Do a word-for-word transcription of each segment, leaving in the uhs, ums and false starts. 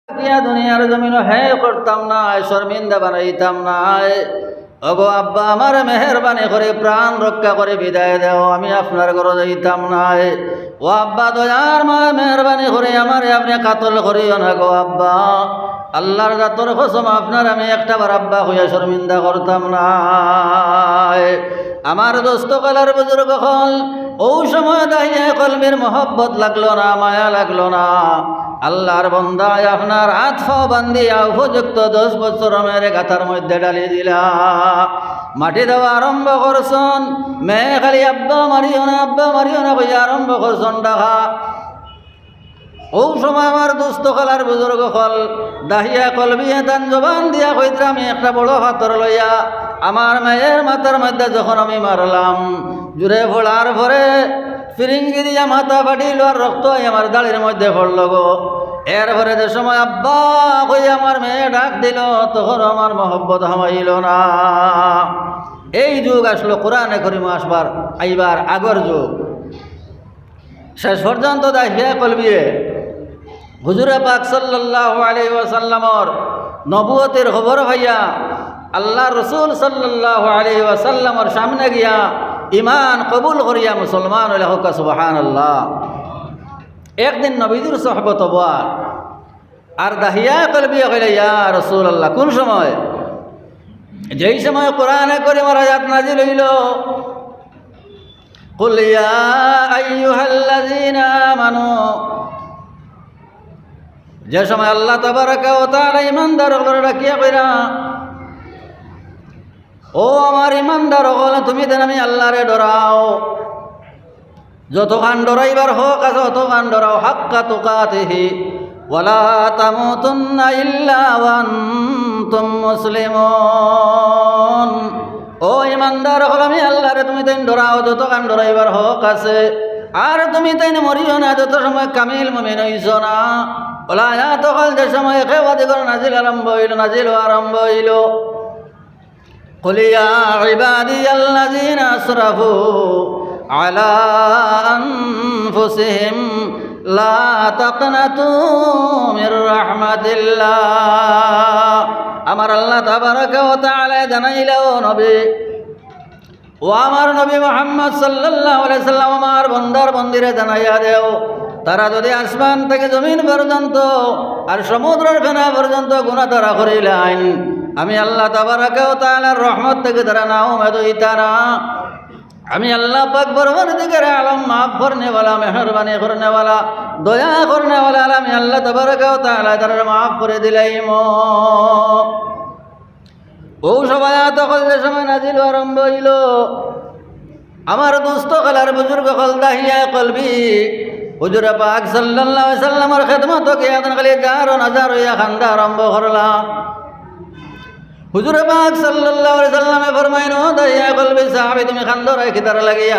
কিয়া দুনিয়ার জমিনো হেয় করতাম নায়, শর্মিন্দা বানাইতাম নায়। ওগো আব্বা, আমারে মেহেরবানি করি প্রাণ রক্ষা করি বিদায় দেও, আমি আপনার ঘরো যাইতাম নায়। ও আব্বা, দয়ার মায় মেহেরবানি করি আমারে আপনে কাতল করিও না গো আব্বা। আল্লার জাতর কসম, আপনারে আমি একটাবার আব্বা কইয়া শর্মিন্দা করতাম নায়। আমার দোস্ত অকল আর বুজুর্গ অকল, অউ সময় দাহিয়ায়ে কলবির মহব্বত লাগলো না, মায়া লাগলো না। আল্লার বন্দায় আপনার আত-পাও বান্দিয়া উপযুক্ত দশ বছরর মেয়েরে গাতার মধ্যে ঢালি দিলা। মাটি দেওয়া আরম্ভ করছইন। মেয়ে খালি "আব্বা মারিও না, আব্বা মারিও না" কইয়া আরম্ভ করছইন ডাকা। অউ সময় আমার দোস্ত অকল আর বুজুর্গ অকল, দাহিয়ায়ে কলবিয়ে তান জবান দিয়া কইতরা, "আমি একটা বড় পাথর লইয়া আমার মেয়ের মাথার মধ্যে যখন আমি মারলাম, জুরে পড়ার পরে ফিরিঙ্গি দিয়া মাথা ফাটিলো আর রক্ত আই আমার দাড়ির মধ্যে পড়লো গো।" এরপরে যে সময় "আব্বা" কইয়া আমার মেয়ে ডাক দিলো, তখন আমার মহব্বত হামাইলো না। এই যুগ আসলো কোরআনে করিম আসবার, আইবার আগর যুগ। শেষ পর্যন্ত দাহিয়ায়ে কলবিয়ে হুজুরে পাক সাল্লাল্লাহু আলাইহি ওয়াসাল্লামর নবুয়তির খবর পাইয়া আল্লার রসুল সাল্লাল্লাহু আলাইহি ওয়াসাল্লামর সামনে গিয়া ইমান কবুল করিয়া মুসলমান অইলা। কউক্কা সুবহানাল্লাহ। একদিন নবীজির সোহবত বওয়া, আর দাহিয়ায়ে কলবিয়ে কইলা, "ইয়া রাসুলাল্লাহ।" কুন সময়? যেই সময় কোরআনে করিমর আয়াত নাজিল অইলো, "কুল ইয়া আইয়ুহাল্লাযীনা আমানু।" যে সময় আল্লাহ তাবারাকা ওয়া তাআলা ইমানদার অকলরে ডাকিয়া কইরা, "ও আমার ইমানদার অকল, তুমি তাইন আমি আল্লারে ডরাও, যতখান ডরাইবার হক আছে অতখান ডরাও, হাক্কা তুকাতিহি, ওয়ালা তামুতুন্না ইল্লা ওয়া আনতুম মুসলিমুন।" ও ইমানদার অকল, আমি আল্লারে তুমি তাইন ডরাও, যতখান ডরাইবার হক আছে। আর তুমি তাইন মরিও না, যত সময় কামিল মুমিন অইছো না। অলা আয়াত অকল যে সময় একে বাদে করে নাজিল আরম্ভ অইলো, নাজিল অওয়া আরম্ভ অইলো। قل يا عبادي الذين أسرفوا على أنفسهم لا تقنطوا من رحمة الله। আমার আল্লাহ তাবারাকা ওয়া তাআলা জানাইলা, ও নবী, ও আমার নবী মুহাম্মদ সাল্লাল্লাহু আলাইহি সাল্লাম, আমার বন্দার বন্দিরে জানাইয়া দেও, তারা যদি আসমান থাকি জমিন পর্যন্ত আর সমুদ্রর ফেনা পর্যন্ত গুনা তারা করিলাইন, আমি আল্লাহ তাবারাকা ওয়া তাআলার রহমত থাকি তারা না উমেদ অইতা না। আমি আল্লাহ পাক পরওয়ারদিগারে আলম মাফ করনেওয়ালা, মেহেরবানি করনেওয়ালা, দয়া করনেওয়ালা, আর আমি আল্লাহ তাবারাকা ওয়া তাআলা তারারে মাফ করি দিলাইমু। অউ সময় আয়াত অকল যে সময় নাজিল অওয়া আরম্ভ অইলো, আমার দোস্ত অকল আর বুজুর্গ অকল, দাহিয়ায়ে কলবি হুজুরে পাক সাল্লাল্লাহু আলাইহি সাল্লামর খেদমতো গিয়া তান খালি জারো নাজার অইয়া কান্দা আরম্ভ করলা। হুজুরে পাক সাল্লাল্লাহু আলাইহি সাল্লামে ফরমাইন, "ও দাহিয়ায়ে কলবি সাহাবী, তুমি কান্দরায় কিতার লাগিয়া?"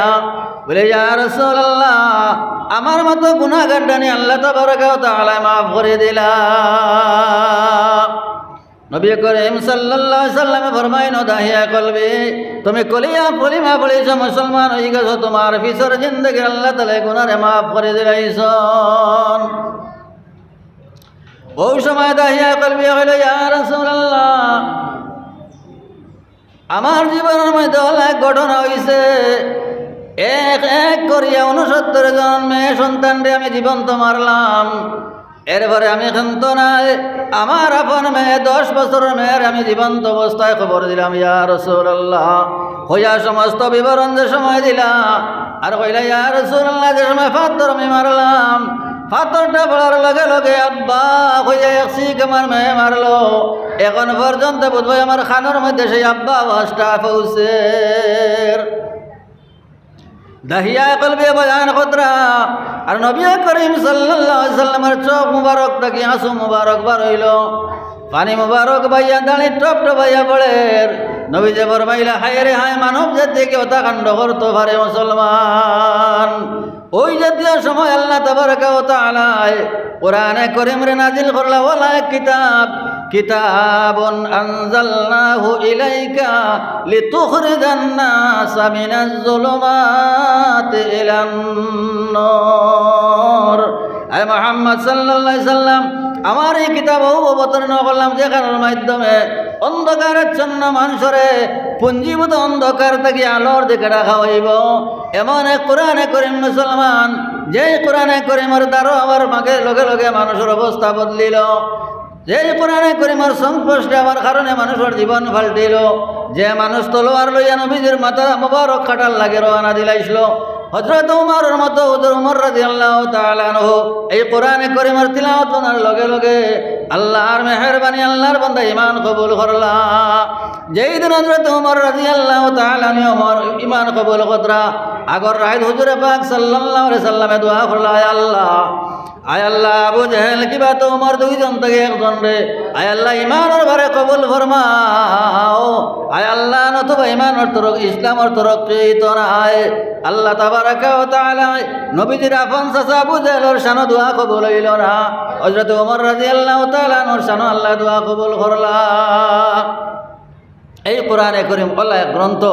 বলে, "ইয়া রাসুলাল্লাহ, আমার মতো গুনাগারটারে আল্লাহ তাবারাকা ওয়া তাআলায় মাফ করি দিলা।" নবী করিম সাল্লাল্লাহু আলাইহি সাল্লামে ফরমাইন, "ও দাহিয়ায়ে কলবি, তুমি কলিমা, কলিমা পড়িছো, মুসলমান অইগেছো, তুমার পিছর জিন্দেগির আল্লাহ তাআলায় গুনারে মাফ করি দিলাইছইন।" অউ সময় দাহিয়ায়ে কলবি কইলো, "ইয়া রাসুলাল্লাহ, আমার জীবনর মধ্যে অলা এক ঘটনা অইছে, এক এক করিয়া ঊনসত্তর জন মেয়ে সন্তানরে আমি জীবন্ত মারলাম, এরপরে আমি ক্ষান্ত নায়, আমার আপন মেয়ে, দশ বছরর মেয়েরে আমি জীবন্ত অবস্থায় কবর দিলাম, ইয়া রাসুলাল্লাহ।" কইয়া সমস্ত বিবরণ যে সময় দিলা, আর কইলা, "ইয়া রাসুলাল্লাহ, যে সময় পাথর আমি মারলাম, পাথরটা পড়ার লগে লগে আব্বা কইয়া এক চিক আমার মেয়ে মারলো, এখন পর্যন্ত বোধহয় আমার কানর মধ্যে সেই আব্বা আওয়াজটা পৌঁছের।" দাহিয়ায়ে কলবিয়ে বয়ান কররা, আর নবী করিম সাল্লাল্লাহু আলাইহি সাল্লামর চোখ মুবারক থাকি আঁসু মুবারক বার অইলো, পানি মুবারক বাইয়া দাড়ি টপ টপাইয়া পড়ের। নবীজিয়ে ফরমাইলা, "হায় রে হায়, মানব জাতিয়ে কিতা কাণ্ড করতো পারে মুসলমান।" অউ জাতীয় সময় আল্লাহ তাবারাকা ওয়া তাআলায় কোরআনে করিমরে নাজিল করলা, অলা এক কিতাব, "কিতাবুন আনজালনাহু ইলাইকা লিতুখরিজান নাসা মিনাজ জুলুমাতি ইলান নূর।" আয় মুহাম্মদ সাল্লাল্লাহু আলাইহি সাল্লাম, আমার এই কিতাব অবতীর্ণ করলাম, যেখানর মাধ্যমে অন্ধকারাচ্ছন্ন মানুষরে পুঞ্জীভূত অন্ধকার থাকি আলোর দিকে ডাকা অইবো। এমন এক কোরআনে করিম মুসলমান, যেই কোরআনে করিমর দ্বারা আবার মাগে লগে লগে মানুষর অবস্থা বদলিল, যেই কোরআনে করিমর সংস্পর্শে আবার কারণে মানুষর জীবন পাল্টিল, যে মানুষ তলোয়ার লইয়া নবীজির মাথা মোবারক কাটার লাগি রওয়ানা দিলাইছিল, হযরত উমরর মতো হুজুর উমর রাদিয়াল্লাহু তাআলা আনহু এই কোরআনে করিমর তিলাওয়াত শোনার লগে লগে আল্লাহর মেহেরবানি, আল্লাহর বান্দা ইমান কবুল করলা। যেই দিন হযরত উমর রাদিয়াল্লাহু তাআলা আনহু উমর ইমান কবুল কররা, আগর রাইত হুজুরে পাক সাল্লাল্লাহু আলাইহি সাল্লামে দোয়া করলা, "আয় আল্লাহ, আয় আল্লাহ, আবু জেহেল কিবা তো উমর দুইজন থাকি একজন রে, আয় আল্লাহ, ইমানর বারে কবুল ফরমাও, আয় আল্লাহ, নতুবা ইমানর তরক, ইসলামর তরক্কি তো নাই।" আল্লাহ তাবারাকা ওয়া তাআলা নবীজির আপন চাচা আবু জেহেলর শানো দোয়া কবুল অইল না। হযরত উমর রাদিয়াল্লাহু তাআলা আনহুর শানো আল্লাহ দোয়া কবুল করলা। এই কোরআনে করিম অলা এক গ্রন্থ,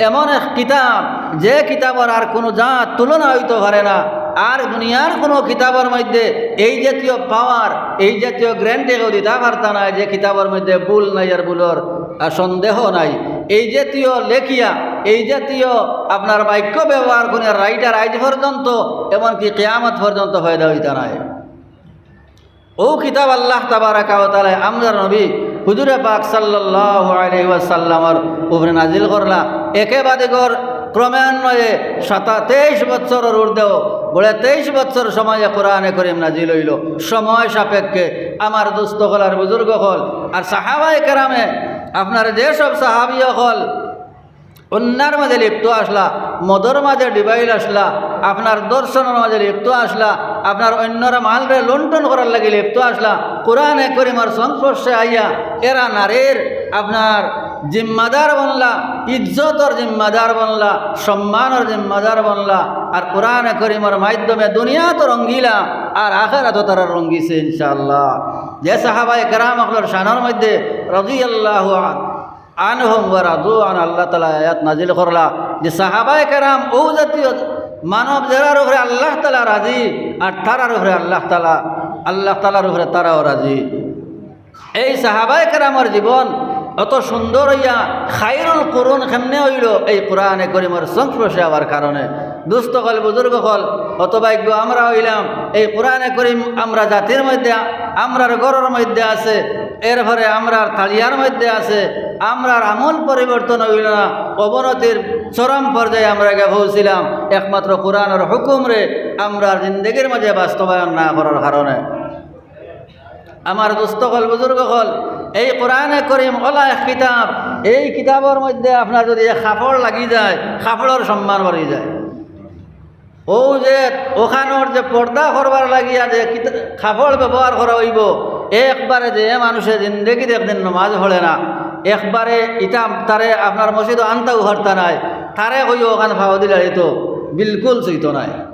এমন এক কিতাব, যে কিতাবর আর কুনু জাত তুলনা অইতো পারে না। আর দুনিয়ার কুনু কিতাবর মধ্যে এই জাতীয় পাওয়ার, এই জাতীয় গ্যারান্টি কেউ দিতা পারতা নায়, যে কিতাবর মধ্যে ভুল নাই আর ভুলর আর সন্দেহ নাই। এই জাতীয় লেখিয়া, এই জাতীয় আপনার বাক্য ব্যবহার কুনু রাইটার আইজ পর্যন্ত, এমনকি কিয়ামত পর্যন্ত পয়দা অইতা নায়। অউ কিতাব আল্লাহ তাবারাকা ওয়া তাআলায় আমরার নবী হুজুরে পাক সাল্লাল্লাহু আলাইহি ওয়াসাল্লামর উপরে নাজিল করলা। একে বাদে গর ক্রমান্বয়ে সাতা-, তেইশ বছরর ঊর্ধ্বে, বলে তেইশ বছর সময়ে কোরআনে করিম নাজিল অইল। সময় সাপেক্ষে আমার দোস্ত অকল আর বুজুর্গ অকল আর সাহাবায়ে কেরামে, আপনার যে সব সাহাবী অকল অন্যার মাঝে লিপ্ত আসলা, মদর মাঝে ডিবাইল আসলা, আপনার দর্শনর মাঝে লিপ্ত আসলা, আপনার অন্যর মালরে লুণ্ঠন করার লাগি লিপ্ত আসলা, কোরআনে করিমর সংস্পর্শে আইয়া এরা নারীর আপনার জিম্মাদার বনলা, ইজ্জতর জিম্মাদার বনলা, সম্মানর জিম্মাদার বনলা। আর কোরআনে করিমর মাধ্যমে দুনিয়াত রঙ্গিলা, আর আখেরাতও তারা রঙ্গিছে ইনশাআল্লাহ। যে সাহাবায়ে কেরাম অকলর শানর মধ্যে রাদিয়াল্লাহু আন-, আনহুম ওয়া রাদু আন, আল্লাহ তাআলা আয়াত নাজিল করলা যে সাহাবায়ে কেরাম অউ জাতীয় মানব যেরার উপরে আল্লাহ তাআলা রাজি, আর তারার উপরে আল্লাহ তাআলা, আল্লাহ তাআলার উপরে তারাও রাজি। এই সাহাবায়ে কেরামর জীবন অত সুন্দর অইয়া খায়রুল কুরুন কেমনে অইল? এই কোরআনে করিমর সংস্পর্শে আওয়ার কারণে। দোস্ত অকল, বুজুর্গ অকল, হতভাগ্য আমরা অইলাম। এই কোরআনে করিম আমরা জাতির মধ্যে, আমরার ঘরর মধ্যে আছে, এরপরে আমরার তালিয়ার মধ্যে আছে, আমরার আমল পরিবর্তন অইল না, অবনতির চরম পর্যায়ে আমরা গিয়া পৌঁছিলাম। একমাত্র কোরআনর হুকুমরে আমরার জিন্দেগির মাঝে বাস্তবায়ন না করার কারণে। আমার দোস্ত অকল, বুজুর্গ অকল, এই কোরআনে করিম অলা এক কিতাব, এই কিতাবর মধ্যে আপনার যদি এক কাপড় লাগি যায়, কাপড়র সম্মান বাড়ি যায়। অউ যে অখানর যে পর্দা করবার লাগিয়া যে কিতা-, কাপড় ব্যবহার করা অইবো, একবারে যে মানুষে জিন্দেগিত একদিন নমাজ পড়ে না, একবারে ইতা তারে আপনার মসজিদো আনতাউ পারতা নায়, তারে কইও অখান পাও দিলাইতো, বিলকুল ছুইতো নায়।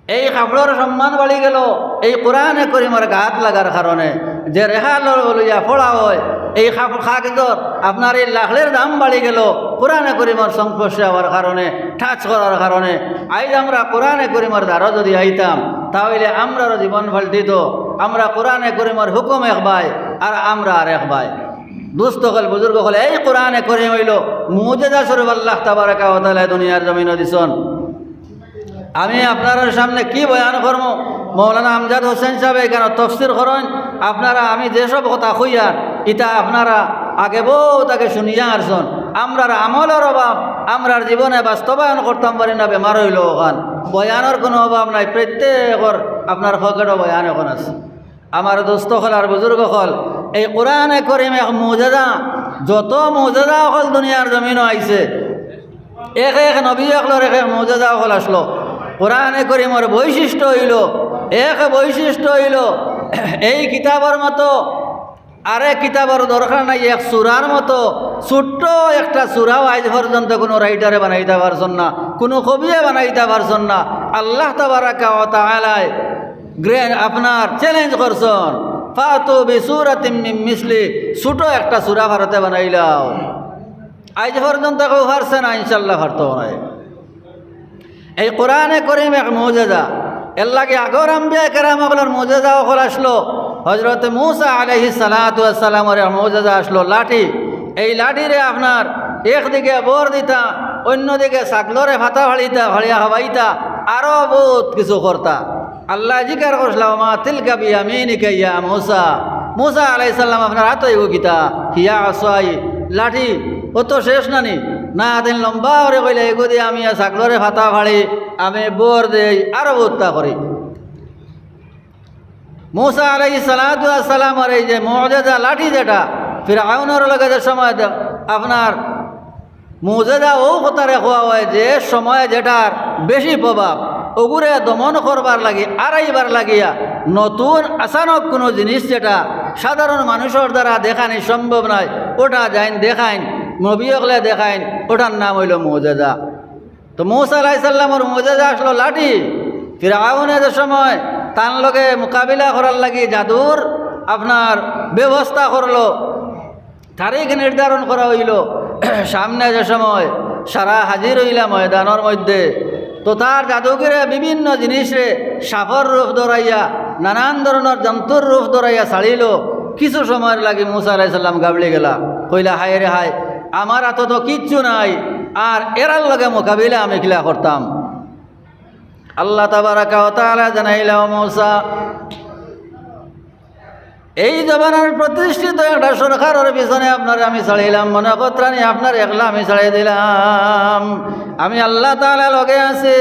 এই কাপড়র সম্মান বাড়ি গেল এই কোরআনে করিমর গাত লাগার কারণে। যে রেখা ল-, লইয়া পড়া অয়, এই কাপ-, কাগজর আপনার এই লাকড়ির দাম বাড়ি গেল কোরআনে করিমর সংস্পর্শে আওয়ার কারণে, touch করার কারণে। আইজ আমরা কোরআনে করিমর দ্বারো যদি আইতাম, তা অইলে আমরারও জীবন পাল্টিতো। আমরা কোরআনে করিমর হুকুম এক বায়, আর আমরা আর এক বায়। দোস্ত অকল, বুজুর্গ অকল, এই কোরআনে করিম অইল মুজেজা স্বরূপ আল্লাহ তাবারাকা ওয়া তাআলায় দুনিয়ার জমিনো দিছন। আমি আপনারার সামনে কি বয়ান করমু? মৌলানা আমজাদ হোসেন সাহেব এখানো তফসির করইন। আপনারা, আমি যেসব কথা কইয়ার, ইতা আপনারা আগে বউত আগে শুনিয়া আরছন। আমরার আমলর অভাব, আমরার জীবনে বাস্তবায়ন করতাম পারি না, বেমার অইল অখান। বয়ানর কুনু অভাব নাই, প্রত্যেকর আপনার পকেটো বয়ান অখন আছে। আমার দোস্ত অকল আর বুজুর্গ অকল, এই কোরআনে করিম এক মুজেজা, যত মুজেজা অকল দুনিয়ার জমিনো আইছে, এক এক নবী অকলর এক এক মুজেজা অকল আসলো। কোরআনে করিমর বৈশিষ্ট্য অইল, এক বৈশিষ্ট্য অইল, এই কিতাবর মতো আরেক কিতাবর দরকার নাই, এক সূরার মতো ছোট্ট একটা সূরাও আইজ পর্যন্ত কুনু রাইটারে বানাইতা পারছন না, কুনু কবিয়ে বানাইতা পারছন না। আল্লাহ তাবারাকা ওয়া তাআলায় গ্রেন আপনার challenge করছন, "ফাতু বিসূরাতিম মিন মিসলি", ছোট একটা সূরা পারতে বানাইলাও। আইজ পর্যন্ত কেউ পারছে না, ইনশাআল্লাহ পারতো নায়। এই কোরআনে করিম এক মুজেজা। এর লাগি আগর আম্বিয়া কেরাম অকলর মুজেজা অকল আসলো। হজরতে মুসা আলাইহিস সালাতু ওয়াস সালামর এক মুজেজা আসলো, লাঠি। এই লাঠিরে আপনার একদিকে বর দিতা, অন্যদিকে ছাগলরে ফাতা ফাড়িতা, ফাড়িয়া খাওয়াইতা, আরো বউত কিছু করতা। আল্লায় জিকার করছলা, "ওমা তিলকা বিয়ামিনিকা ইয়া মুসা।" মুসা আলাইহিস সালাম, আপনার আতো ইগু কিতা? "হিয়া আসাই", লাঠি। অউ তো শেষ নানি? না, তাইন লম্বা করি কইলা, "ইগু দি আমি ছাগলরে ফাতা ফাড়ি, আমি বর দেই, আরো বউততা করি।" মুসা আলাইহিস সালাতু ওয়াস সালামর এই যে মুজেজা লাঠি যেটা, ফিরআউনর লগে যে সময় দে-, আপনার মুজেজা অউ কথারে কওয়া অয় যে সময় যেটার বেশি প্রভাব, অগুরে দমন করবার লাগি, আরাইবার লাগিয়া নতুন আচানক কুনু জিনিস যেটা সাধারণ মানুষর দ্বারা দেখানি সম্ভব নায়, ওটা যাইন দেখাইন, নবী অকলে দেখাইন, ওটার নাম অইলো মুজেজা। তো মুসা আলাইহিস সালামর মুজেজা আসলো লাঠি। ফিরআউনে যে সময় তান লগে মোকাবিলা করার লাগি জাদুর আপনার ব্যবস্থা করলো, তারিখ নির্ধারণ করা অইলো, সামনে যে সময় সারা হাজির অইলা ময়দানর মধ্যে, তো তার জাদুগিরে বিভিন্ন জিনিসরে সাপর রূপ ধরাইয়া, নানান ধরনর জন্তুর রূপ ধরাইয়া ছাড়িলো। কিছু সময়র লাগি মুসা আলাইহিস সালাম গাবড়ি গেলা, কইলা, "হায় রে হায়, আমার আতো তো কিচ্ছু নাই, আর এরার লগে মোকাবিলা আমি কিলা করতাম?" আল্লাহ তাবারাকা ওয়া তাআলা জানাইলা, "ও মুসা, এই জমানার প্রতিষ্ঠিত একটা সরকারর পিছনে আপনারে আমি ছাড়িলাম, মনে করতানি আপনারে একলা আমি ছাড়ি দিলাম। আমি আল্লাহ তাআলা লগে আছি,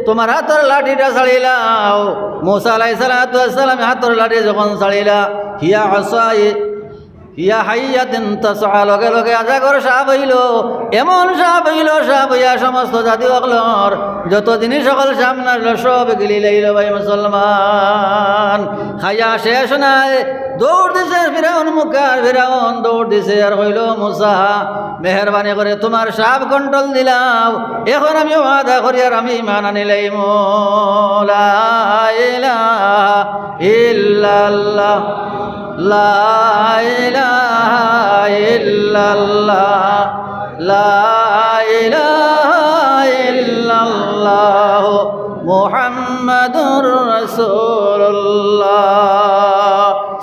তুমার আতর লাঠিটা ছাড়িলাও।" মুসা আলাইহিস সালাতু ওয়াস সালাম আতর লাঠি যখন ছাড়িলা, "হিয়া আসাই, ইয়া হাইয়াতিন তাসআ", লগে লগে আজাগর সাপ অইলো, এমন সাপ অইলো, সাপ অইয়া সমস্ত জাতি অকলর যত জিনিস অকল সামনে আসলো, সব গিলি লাইলো। ভাই মুসলমান, খাইয়া শেষ নাই, দৌড় দিছে ফিরাউন মুখার, ফিরাউন দৌড় দিছে আর কইলো, "মুসা, মেহেরবানি করি তুমার সাপ control দিলাও, এখন আমি ওয়াদা করি আর আমি ঈমান আনিলাইমু।" লা ইলাহা ইল্লাল্লাহ। লা ইলাহা ইল্লাল্লাহ, লা ইলাহা ইল্লাল্লাহ, মুহাম্মাদুর রাসূলুল্লাহ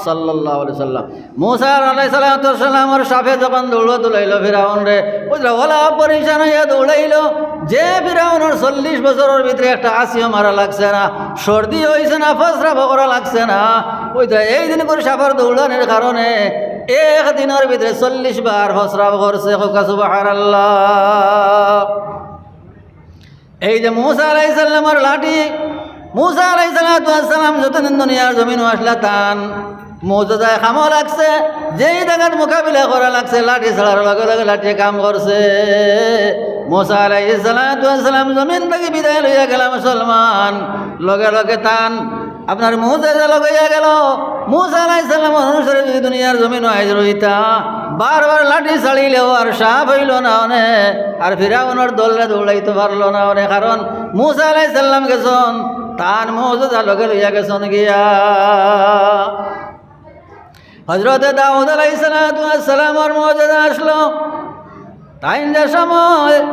সাল্লাল্লাহু আলাইহি সাল্লাম। মুসা আলাইহিস সালাতু ওয়াস সালামর সাপে যখন দৌড় তুলাইলো ফিরাউনরে, বুঝলা, ওলা পরেশান অইয়া দৌড়াইলো। যে ফিরাউনর চল্লিশ বছরর ভিতরে একটা আছিও মারা লাগছে না, সর্দি অইছে না, প্রস্রাব করা লাগছে না, ওই তো এই দিন করে সাপর দৌড়ানির কারণে এক দিনর ভিতরে চল্লিশ বার প্রস্রাব করছে। কউক্কা সুবহানাল্লাহ। এই যে মুসা আলাইহিস সালামর লাঠি, মুসা আলাইহিস সালাতু ওয়াস সালাম যতদিন দুনিয়ার জমিনো আসলা, তান মুজেজায় কামো লাগছে, যেই জাগাত মোকাবিলা করা লাগছে, লাঠি ছাড়ার লগে লগে লাঠিয়ে কাম করছে। মুসা আলাইহিস সালাতু ওয়াস সালাম জমিন থাকি বিদায় লইয়া গেলা মুসলমান, লগে লগে তান আপনার মুজেজা লগে অইয়া গেলো। মুসা আলাইহিস সালামর অনুসারে যদি দুনিয়ার জমিনো আইজ রইতা, বারবার লাঠি ছাড়িলেও আর সাপ অইলো না অনে, আর ফিরাউনর দলরে দৌড়াইতো পারলো না অনে, কারণ মুসা আলাইহিস সালাম গেছইন, তান মুজেজা লগে লইয়া গেছইন গিয়া। হজরতে দাউদ আলাইহিস সালাতু ওয়াস সালামর মুজেজা আসলো। তাইন যে সময়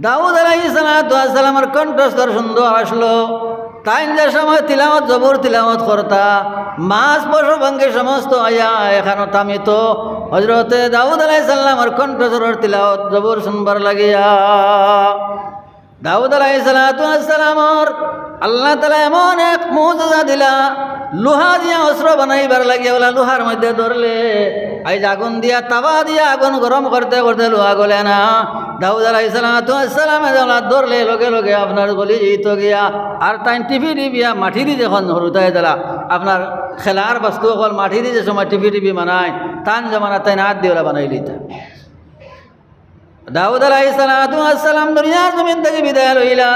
দাউদ আলাইহিস সালাতু ওয়াস সালামর কণ্ঠস্বর সুন্দর আসলো, তাইন যে সময় তিলাওয়াত, জবুর তিলাওয়াত করতা, মাছ পশু পঙ্খী সমস্ত আইয়া এখানো থামিতো হজরতে দাউদ আলাইহিস সালামর কণ্ঠস্বরর তিলাওয়াত জবুর শুনবার লাগিয়া। দাউদ আলাইহিস সালাতু ওয়াস সালামর আল্লাহ তাআলা এমন এক মুজেজা দিলা, লোহা দিয়া অস্ত্র বানাইবার লাগিয়া, ওলা লোহার মধ্যে ধরলে, আইজ আগুন দিয়া, তাওয়া দিয়া আগুন গরম করতে করতে লোহা গলে না। দাউদ আলাইহিস সালাতু ওয়াস সালামে ওলা ধরলে লগে লগে আপনার গলি যাইতো গিয়া। আর তাইন টিপি টিপিয়া মাটিদি যখন হুরুতায় দিলা, আপনার খেলার বস্তু অকল মাটিদি যে সময় টিপি টিপি বানায়, তান জমানাত তাইন আত দি ওলা বানাইলিতা। দাউদ আলাইহিস সালাতু ওয়াস সালাম দুনিয়ার জমিন থাকি বিদায় লইলা,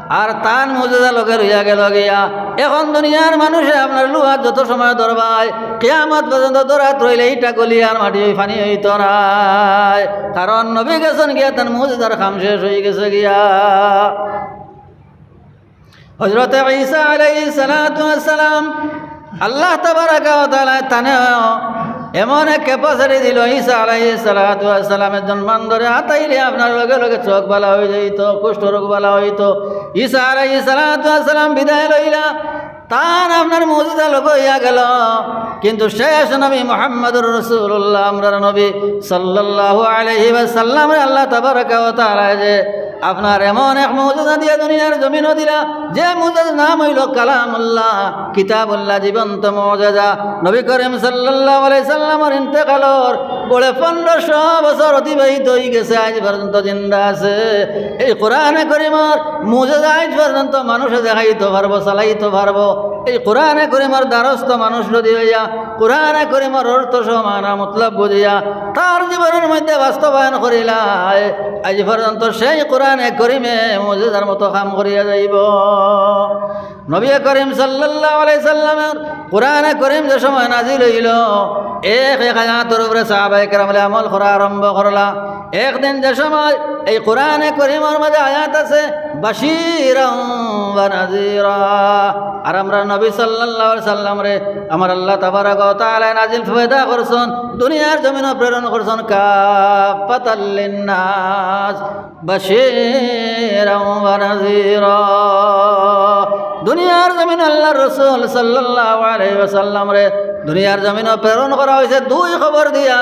আর তান মুজেজা লগে রইয়া গেলো গিয়া। এখন দুনিয়ার মানুষে আপনার লোহা যত সময় ধরবায়, কিয়ামত পর্যন্ত ধরাত রইলে ইটা গলি আর মাটি অই পানি অইতো নায়, কারণ নবী গেছইন গিয়া, তান মুজেজার কাম শেষ অই গেছে গিয়া। হজরতে ঈসা আলাইহিস সালাতু ওয়াস সালাম, আল্লাহ তাবারাকা ওয়া তাআলা তানে এমন এক capacity দিলো, ঈসা আলাইহিস সালাতু ওয়াস সালামে জন্মান্তরে আতাইলে আপনার লগে লগে চোখ ভালা অই যাইতো, কুষ্ঠ রোগ ভালা অইতো, ঈসা আলাইহিস সালাতু ওয়াস সালাম বিদায় লইলা, তান আপনার মুজিজা লগে অইয়া গেল, কিন্তু শেষ নবী মুহাম্মদুর রাসূলুল্লাহ, আমরার নবী সাল্লাল্লাহু আলাইহি ওয়াসাল্লামরে আল্লাহ তাবারাকা ওয়া তাআলা যে আপনার এমন এক মুজিজা দিয়া দুনিয়ার জমিনো দিলা, যে মুজিজার নাম অইলো কালামুল্লাহ, কিতাবুল্লাহ, জীবন্ত মুজিজা। নবী করিম সাল্লাল্লাহু আলাইহি সাল্লামর ইন্তেকালর গড়ে পনেরোশো বছর অতিবাহিত অইগেছে, আইজ পর্যন্ত জিন্দা আছে। এই কোরআনে করিমর মুজিজা আইজ পর্যন্ত মানুষে দেখাইতো পারবো, চালাইতো পারবো। এই কোরআনে করিমর দ্বারস্থ মানুষ যদি অইয়া, কোরআনে করিমর অর্থ সহ মানা মতলব বুঝিয়া, তার জীবনর মধ্যে বাস্তবায়ন করিলায়, আইজ পর্যন্ত সেই কোরআনে করিমে মুজিজার মতো কাম করিয়া যাইবো। নবী করিম সাল্লাল্লাহু আলাইহি সাল্লামর কোরআনে করিম যে সময় নাজিল অইলো, এক এক আয়াতর উপরে সাহাবায়ে কেরামে আমল করা আরম্ভ করলা। একদিন যে সময় এই কোরআনে করিমর মাঝে আয়াত আছে, বাশীরাও ওয়া নাযীরা, আর আমরার নবী সাল্লাল্লাহু আলাইহি সাল্লামরে আমার আল্লাহ তাবারাকা ওয়া তাআলা নাজিল পয়দা করছইন, দুনিয়ার জমিনো প্রেরণ করছইন, কাফফাতাল লিন্নাস, বাশীরাও ওয়া নাযীরা। দুনিয়ার জমিনো আল্লাহর রাসূল সাল্লাল্লাহু আলাইহি ওয়াসাল্লামরে দুনিয়ার জমিনো প্রেরণ করা অইছে দুই খবর দিয়া।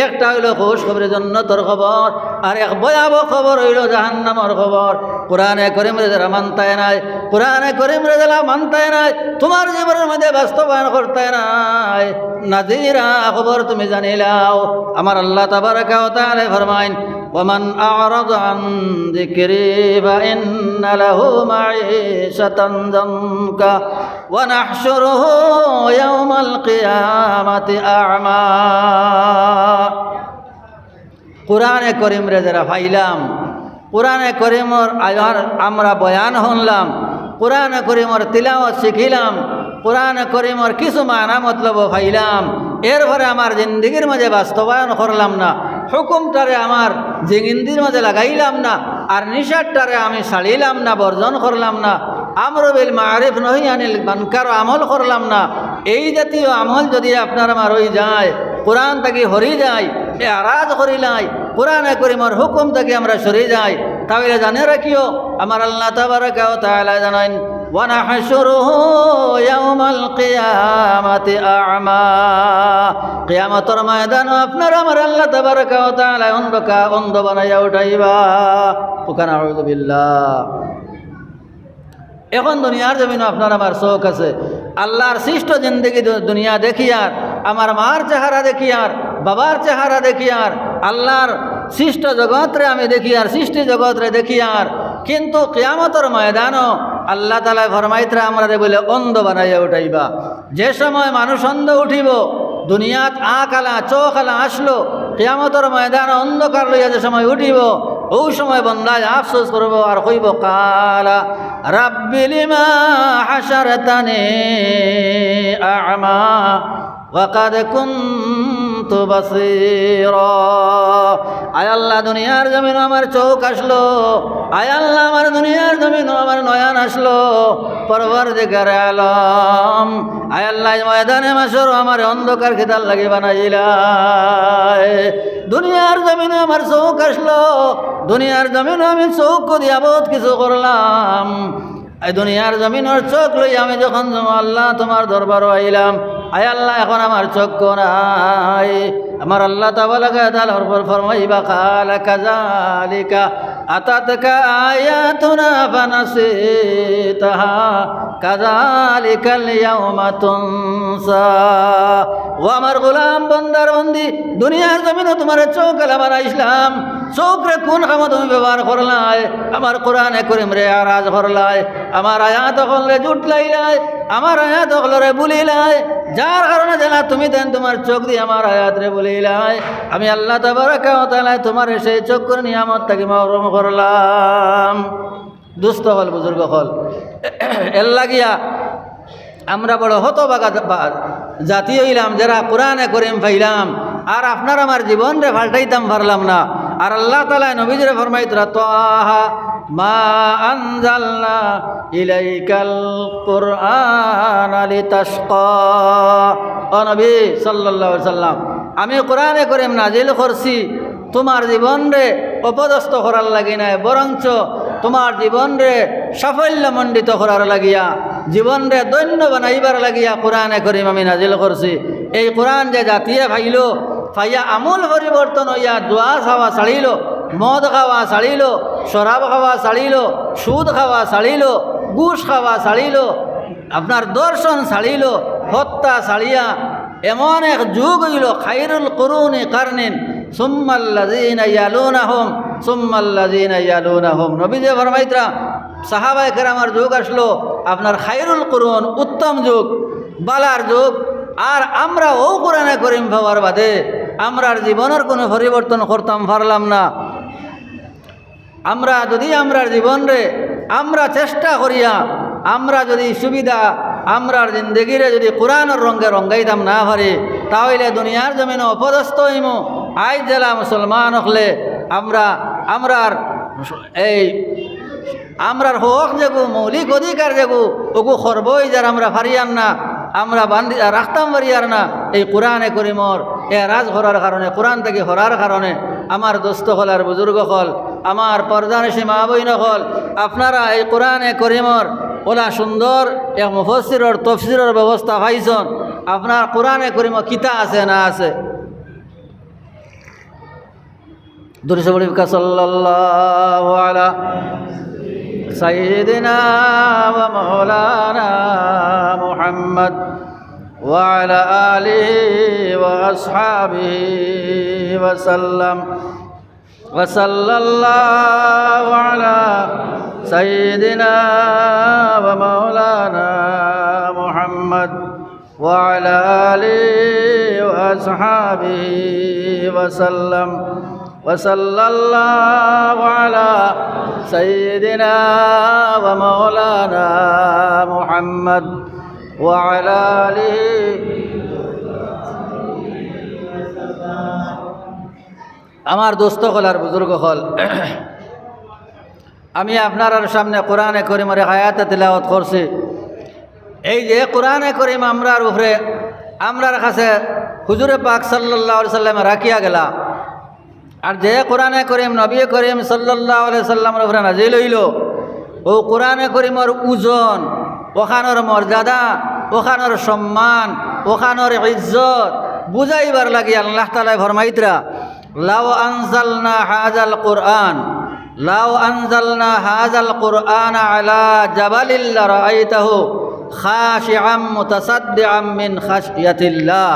একটা অইলো খুশখবরি জন্নতর খবর, আর এক ভয়াবহ খবর অইলো জাহান্নামর খবর। কোরআনে করিমরে যারা মানতায় নায়, কোরআনে করিমরে যারা মানতায় নায়, তুমার জীবনর মধ্যে বাস্তবায়ন করতায় নায়, নাযীরা, খবর তুমি জানিলাও। আমার আল্লাহ তাবারাকা ওয়া তাআলা ফরমাইন, "ওয়া মান আ'রাদা আন যিকরি ফাইন্না লাহু মা'ঈশাতান দানকা ওয়া নাহশুরুহু ইয়াওমাল কিয়ামাতি আ'মা।" কোরআনে করিমরে যারা পাইলাম, কোরআনে করিমর আয়ার আমরা বয়ান হুনলাম, কোরআনে করিমর তিলাওয়াত শিখিলাম, কোরআনে করিমর কিছু মানা মতলব পাইলাম, এরপরে আমার জিন্দেগির মাঝে বাস্তবায়ন করলাম না, হুকুমটারে আমার জিন্দেগির মাঝে লাগাইলাম না, আর নিষেধটারে আমি ছাড়িলাম না, বর্জন করলাম না, আমরু বিল মা'রুফ নহি আনিল মুনকার আমল করলাম না, এই জাতীয় আমল যদি আপনার আমার অই যায়, কোরআন থাকি হরি যায়, এরাজ করিলাই, কোরআনে করিমর হুকুম থাকি আমরা সরি যাই, তাহলে জানে রাখিও, আমার আল্লাহ তাবারাকা ওয়া তাআলা জানাইন, "ওয়া নাহশুরুহু ইয়াওমাল কিয়ামাতি আ'মা।" কিয়ামতর ময়দানো আপনার আমার আল্লাহ তাবারাকা ওয়া তাআলা অন্ধকা-, অন্ধ বানাইয়া উঠাইবা। ওখানে আউযুবিল্লাহ। এখন দুনিয়ার জমিনো আপনার আমার চউখ আছে, আল্লাহর সৃষ্ট জিন্দেগি দু-, দুনিয়া দেখিয়ার, আমার মার চেহারা দেখিয়ার, বাবার চেহারা দেখিয়ার, আল্লাহর সৃষ্ট জগতরে আমি দেখিয়ার, সৃষ্টি জগতরে দেখিয়ার। কিন্তু কিয়ামতর ময়দানো আল্লাহ তাআলায় ফরমাইতরা আমরারে বুলে অন্ধ বানাইয়া উঠাইবা। যে সময় মানুষ অন্ধ উঠিবো, দুনিয়াত আঁখ আলা, চউখ আলা আছলো, কিয়ামতর ময়দানো অন্ধকার লইয়া যে সময় উঠিবো, অউ সময় বন্দায় আফসোস করবো আর কইবো, "ক্বালা রাব্বি লিমা হাশারতানি আ'মা ওয়া ক্বাদ কুনতু বাসীরা।" আয় আল্লাহ, দুনিয়ার জমিনো আমার চউখ আছলো, আয় আল্লাহ, আমার দুনিয়ার জমিনো আমার নয়ন আছলো, পরওয়ারদিগারে আলম, আয় আল্লাহ, এই ময়দানে মাশরো আমারে অন্ধকার কিতার লাগি বানাইলায়? দুনিয়ার জমিনো আমার চউখ আছলো, দুনিয়ার জমিনো আমি চউখ দিয়া বউত কিছু করলাম। এই দুনিয়ার জমিনর চউখ লইয়া আমি যখন যাইমু আল্লাহ তুমার দরবারো আইলাম, আয় আল্লাহ, এখন আমার চউখ নাই। আমার আল্লাহ তাবারাকা ওয়া তাআলা ফরমাইবা, "ক্বালা কাযালিকা আতাতকা আয়াতুনা ফানাসিতাহা কাযালিকাল ইয়াওমা তুনসা।" ও আমার গোলাম, বন্দার বন্দি, দুনিয়ার জমিনো তুমারে চউখ আলা বানাইছলাম, চউখরে কুন কামো তুমি ব্যবহার করলায়? আমার কোরআনে করিমরে এরাজ করলায়, আমার আয়াত অকলরে জুটলাইলায়, আমার আয়াত অকলরে ভুলিলায়, যার কারণে যেলা তুমি তাইন তুমার চউখ দি আমার আয়াতরে ভুলিলায়। আমি আল্লাহ তাবারাকা ওয়া তাআলায় তুমারে সেই চউখর নিয়ামত থাকি মাহরুম করলাম। দুস্ত অকল, বুজুর্গ অকল, এর লাগিয়া আমরা বড় হতভাগা বা-, জাতি অইলাম, যেরা কোরআনে করিম পাইলাম, আর আপনার আমার জীবনরে পাল্টাইতাম পারলাম না। আর আল্লাহ তাআলায় নবীজিরে ফরমাইতরা, "তাহা মা আনজালনা ইলাইকাল কুরআনা লিতাশকা।" ও নবী সাল্লাল্লাহু আলাইহি সাল্লাম, আমি কোরআনে করিম নাজিল করছি তুমার জীবনরে অপদস্থ করার লাগি নায়, বরঞ্চ তুমার জীবনরে সাফল্যমণ্ডিত করার লাগিয়া, জীবনরে ধন্য বানাইবার লাগিয়া কোরআনে করিম আমি নাজিল করছি। এই কোরআন যে জাতিয়ে পাইল, পাইয়া আমূল পরিবর্তন অইয়া জুয়া খাওয়া ছাড়িল, মদ খাওয়া ছাড়িল, শরাব খাওয়া ছাড়িল, সুদ খাওয়া ছাড়িল, ঘুষ খাওয়া ছাড়িল, আপনার ধর্ষণ ছাড়িল, হত্যা ছাড়িয়া এমন এক যুগ অইল, খাইরুল কুরুনি কারনিন, সুম্মাল্লাযিনা ইয়ালুনাহুম, সুম্মাল্লাযিনা ইয়ালুনাহুম। নবীজি ফরমাইতরা, সাহাবায়ে কেরামর যুগ আসলো আপনার খাইরুল কুরুন, উত্তম যুগ, বালার যুগ। আর আমরা অউ কোরআনে করিম পাওয়ার বাদে আমরার জীবনর কুনু পরিবর্তন করতাম পারলাম না। আমরা যুদি আমরার জীবনরে আমরা চেষ্টা করিয়া, আমরা যুদি সুবিধা, আমরার জিন্দেগিরে যুদি কোরআনর রঙে রঙাইতাম না পারি, তা অইলে দুনিয়ার জমিনো অপদস্থ অইমু। আইজ যেলা মুসলমান অকলে আমরা, আমরার এই আমরার হক যেগু, মৌলিক অধিকার যেগু, অগু খর্ব অইযার আমরা পারিয়ার না, আমরা বান্ধি-, রাখতাম পারিয়ার না। এই কোরআনে করিমর এরাজ করার কারণে, কোরআন থাকি হরার কারণে, আমার দোস্ত অকল আর বুজুর্গ অকল, আমার পর্দানশীন মা বইন অকল, আপনারা এই কোরআনে করিমর অলা সুন্দর এক মুফাসসিরর তফসিরর ব্যবস্থা পাইছন। আপনার কোরআনে করিমো কিতা আছে না আছে? درود شريف صلى الله على سيدنا ومولانا محمد وعلى آله وأصحابه وسلم. وصلى الله على سيدنا ومولانا محمد وعلى آله وأصحابه وسلم. وصلى الله على سيدنا ومولانا محمد وعلى آله. আমার দোস্ত অকল আর বুজুর্গ অকল, আমি আপনারার সামনে কোরআনে করিমর এক আয়াতে তিলাওয়াত করছি। এই যে কোরআনে করিম আমরার উপরে, আমরার কাছে হুজুরে পাক সাল্লাল্লাহু আলাইহি সাল্লামে রাখিয়া গেলা, আর যে কোরআনে করিম নবী করিম সাল্লাল্লাহু আলাইহি সাল্লামর উপরে নাজিল অইল, অউ কোরআনে করিমর ওজন, অখানর মর্যাদা, অখানর সম্মান, অখানর ইজ্জত বুঝাইবার লাগি আল্লাহ তাআলায় ফরমাইতরা, لو أنزلنا هذا القرآن، لو أنزلنا هذا القرآن على جبل لرأيته خاشعا متصدعا من خشية الله.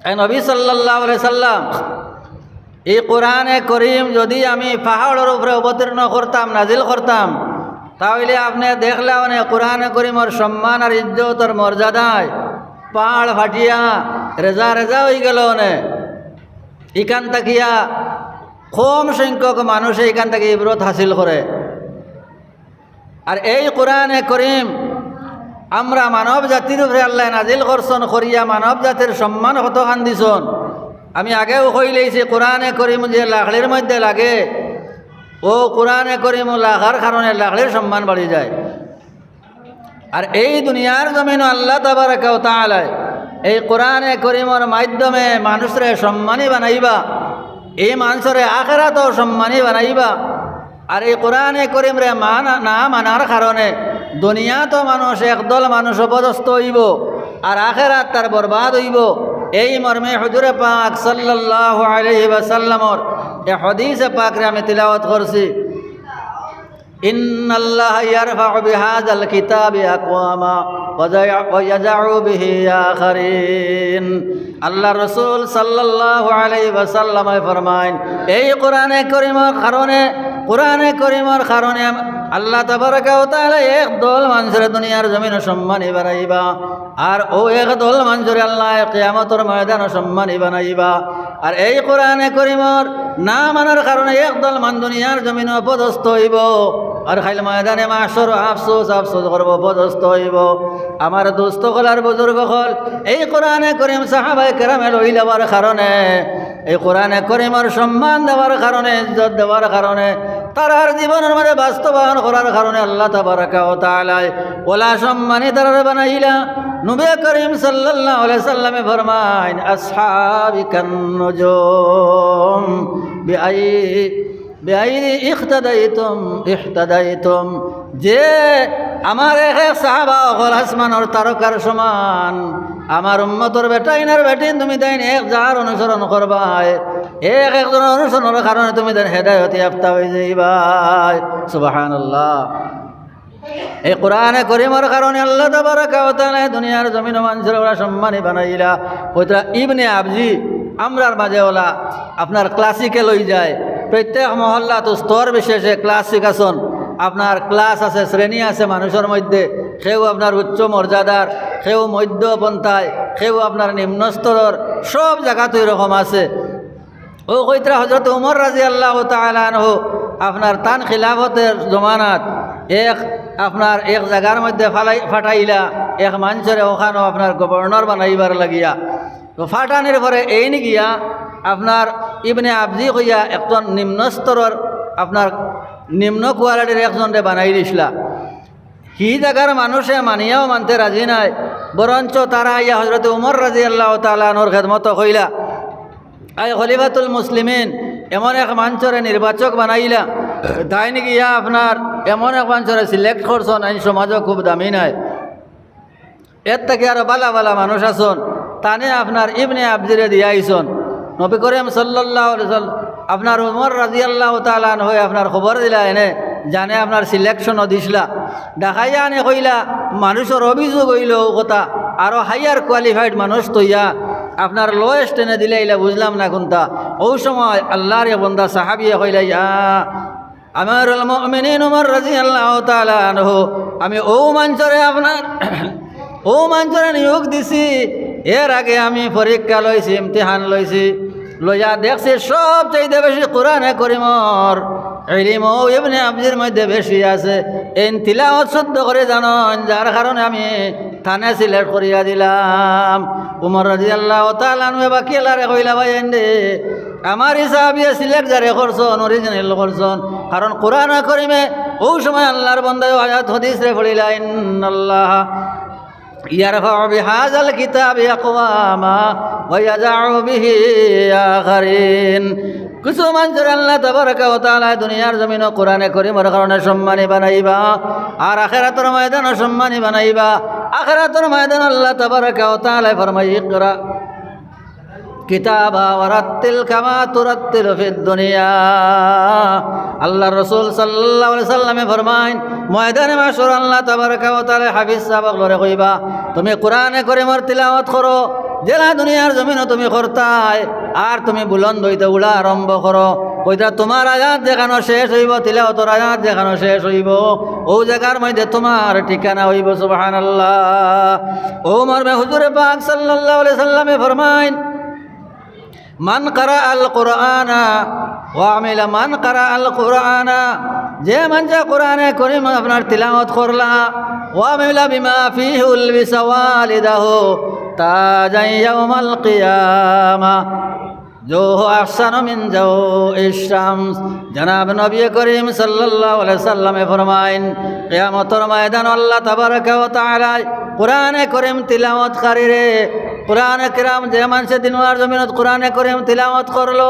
এ নবী সাল্লাল্লাহু আলাইহি সাল্লাম, এই কোরআনে করিম যুদি আমি পাহাড়র উপরে অবতীর্ণ করতাম, নাজিল করতাম, তা অইলে আপনে দেখলা অনে কোরআনে করিমর সম্মান আর ইজ্জতর মর্যাদায় পাহাড় ফাটিয়া রেজা রেজা অইগেলো অনে। ইখান থাকিয়া কম সংখ্যক মানুষে ইখান থাকি ইবরত হাসিল করে। আর এই কোরআনে করিম আমরা মানব জাতির উপরে আল্লায় নাজিল করছন করিয়া মানব জাতির সম্মান কতখান দিছন। আমি আগেও কইলাইছি, কোরআনে করিম যে লাকড়ির মধ্যে লাগে, অউ কোরআনে করিম লাগার কারণে লাকড়ির সম্মান বাড়ি যায়। আর এই দুনিয়ার জমিনো আল্লাহ তাবারাকা ওয়া তাআলায় এই কোরআনে করিমর মাধ্যমে মানুষরে সম্মানী বানাইবা, এই মানুষরে আখেরাতও সম্মানী বানাইবা। আর এই কোরআনে করিমরে মানা, না মানার কারণে দুনিয়াত মানুষ, একদল মানুষ অপদস্থ অইবো, আর আখেরাত তার বরবাদ অইবো। এই মর্মে হুজুরে পাক সাল্লাল্লাহু আলাইহি ওয়াসাল্লামর এ হাদিসে পাকরে আমি তিলাওয়াত করছি। إن الله يرفع بهذا الكتاب أقواما ويضع به آخرين. আল্লার রসুল সাল্লাল্লাহু আলাইহি ওয়াসাল্লামে ফরমাইন, এই কোরআনে করিমর কারণে, কোরআনে করিমর কারণে আল্লাহ তাবারাকা ওয়া তাআলা এক দল মানুষরে দুনিয়ার জমিনো সম্মানী বানাইবা। আর অউ এক দল মানুষরে আল্লায় কিয়ামতর ময়দানো সম্মানী বানাইবা। আর এই কোরআনে করিমর না মানার কারণে এক দল মানুষ দুনিয়ার জমিনো অপদস্থ অইবো, আর কাইল ময়দানে মাহশরো আফসোস, আফসোস করবো, অপদস্থ অইবো। আমার দোস্ত অকল আর বুজুর্গ অকল, এই কোরআনে করিম সাহাবায়ে কেরামে লইলাবার কারণে, এই কোরআনে করিমর সম্মান দেওয়ার কারণে, ইজ্জত দেওয়ার কারণে, তারার জীবনর মাঝে বাস্তবায়ন করার কারণে আল্লাহ তাবারাকা ওয়া তাআলায় অলা সম্মানী তারারে বানাইলা। নবী করিম সাল্লাল্লাহু আলাইহি সাল্লামে ফরমাইন, أصحابي كالنجوم بأي বিআইদি ইখতাদাইতুম ইহতাদাইতুম। যে আমার এক এক সাহাবা অকল আসমানর তারকার সমান, আমার উম্মতর বেটাইনর বেটিন তুমি তাইন এক যার অনুসরণ করবায়, এক একজনর অনুসরণর কারণে তুমি তাইন হেদায়ত ইয়াফতা অই যাইবায়। সুবহানাল্লাহ। এই কোরআনে করিমর কারণে আল্লাহ তাবারাকা ওয়া তাআলা দুনিয়ার জমিনো মানষরে ওলা সম্মানী বানাইলা। কইতরা ইবনে আবজি, আমরার মাঝে ওলা আপনার ক্লাসিকে লই যায়। প্রত্যেক মহল্লাত স্তর বিশেষে ক্লাসিক আছন। আপনার ক্লাস আছে, শ্রেণী আছে মানুষর মধ্যে। কেউ আপনার উচ্চ মর্যাদার, কেউ মধ্য পন্থায়, কেউ আপনার নিম্ন স্তরর, সব জাগাত ওই রকম আছে। ও কইতরা হযরত উমর রাদিয়াল্লাহু তাআলা আনহু আপনার তান খিলাফতর জমানাত এক আপনার এক জাগার মধ্যে ফালাই-, ফাটাইলা এক মানষরে ওখানো আপনার গভর্নর বানাইবার লাগিয়া। তো ফাটানির পরে এইন গিয়া আপনার ইবনে আবজি কইয়া একজন নিম্ন স্তরর আপনার নিম্ন কোয়ালিটির একজনরে বানাই দিছলা। হি জাগার মানুষে মানিয়াও মানতে রাজি নায়, বরঞ্চ তারা আইয়া হযরত উমর রাদিয়াল্লাহু তাআলা আনহুর খেদমতো কইলা, আই খলিফাতুল মুসলিমিন, এমন এক মানষরে নির্বাচক বানাইলা, তাইন গিয়া আপনার এমন এক মানষরে সিলেক্ট করছন, আইন সমাজো খুব দামি নায়। এর থাকি আরো বালা বালা মানুষ আছন, তানে আপনার ইবনে আবজিরে দিয়া আইছন। নবী করিম সাল্লাল্লাহু আলাইহি ওয়াসাল্লাম, আপনার উমর রাদিয়াল্লাহু তাআলা আনহুয়ে আপনার খবর দিলা এনে, জানে আপনার সিলেকশনও দিছলা। ডাকাইয়া আনে কইলা, মানুষর অভিযোগ অইলো ও কথা, আরো হায়ার কোয়ালিফাইড মানুষ তইয়া আপনার লোয়েস্ট এনে দিলে ইলা বুঝলাম না কুনটা। ও সময় আল্লাহর এক বন্দা সাহাবিয়ে কইলা, ইয়া আমিরুল মুমিনিন উমর রাদিয়াল্লাহু তাআলা আনহু, আমি ও মানষরে আপনার, ও মানষরে নিয়োগ দিছি, এর আগে আমি পরীক্ষা লইছি, ইমতিহান লইছি, লইয়া দেখছি সবচাইতে বেশি কোরআনে করিমর ইলিম ও ইবনে আবজির মধ্যে বেশি আছে। এইন তিলাওয়াত শুদ্ধ করি জানইন, যার কারণে আমি তানে সিলেক্ট করিয়া দিলাম। উমর রাদিয়াল্লাহু তাআলা আনহু বাকি আল্লাহরে কইলা, ভাই এন্ডে আমার হিসাবে সিলেক্ট যারে করছন, অরিজিনাল করছন। কারণ কোরআনে করিমে ও সময় আল্লাহর বন্দায় আয়াত হাদিসরে পড়িলা, ইন্নাল্লাহা ইয়ারফাউ বিহাযাল কিতাবি আকওয়ামা ওয়া ইয়াযাউ বিহি আখারিন। কিছু মানষরে আল্লাহ তাবারাকা ওয়া তাআলা দুনিয়ার জমিনো কোরআনে করিমর কারণে সম্মানী বানাইবা, আর আখিরাতর ময়দানো সম্মানী বানাইবা। আখিরাতর ময়দানো আল্লাহ তাবারাকা ওয়া তাআলা ফরমায়, ইকরা কিতাবা ওয়া রাত্তিল কামা তুরাত্তিলু ফিদ দুনিয়া। আল্লাহর রাসূল সাল্লাল্লাহু আলাইহি সাল্লামে ফরমাইন, ময়দানে মাশর আল্লাহ তাবারাকা ওয়া তাআলা হাফিজ সাব অকলরে কইবা, তুমি কোরআনে করিমর তিলাওয়াত করো, যেলা দুনিয়ার জমিনো তুমি করতায়, আর তুমি বুলন্দ অইতে উড়া আরম্ভ করো। কইতরা, তুমার আয়াত যেখানো শেষ অইবো, তিলাওয়াতর আয়াত যেখানো শেষ অইবো, ও জাগার মধ্যে তুমার ঠিকানা অইবো। সুবহানাল্লাহ। ও মর্মে হুজুরে পাক সাল্লাল্লাহু আলাইহি সাল্লামে ফরমাইন, মান কারাআল কুরআনা ওয়া আমিলা, মান কারাআল কুরআনা, যে মানষে কোরআনে করিম আপনার তিলাওয়াত করলা, ওয়া আমিলা বিমা ফিহি উলবিসা ওয়ালিদাহু তাজান ইয়াউমাল কিয়ামা, জাওহু আহসানু মিন জাওইশ শামস। জনাব নবী করিম সাল্লাল্লাহু আলাইহি সাল্লামে ফরমাইন, কিয়ামতর ময়দানো আল্লাহ তাবারাকা ওয়া তাআলা কোরআনে করিম তিলাওয়াতকারীরে, কোরআনে কিরাম যে মানষে দুনিয়ার জমিনত কোরআনে করিম তিলাওয়াত করলো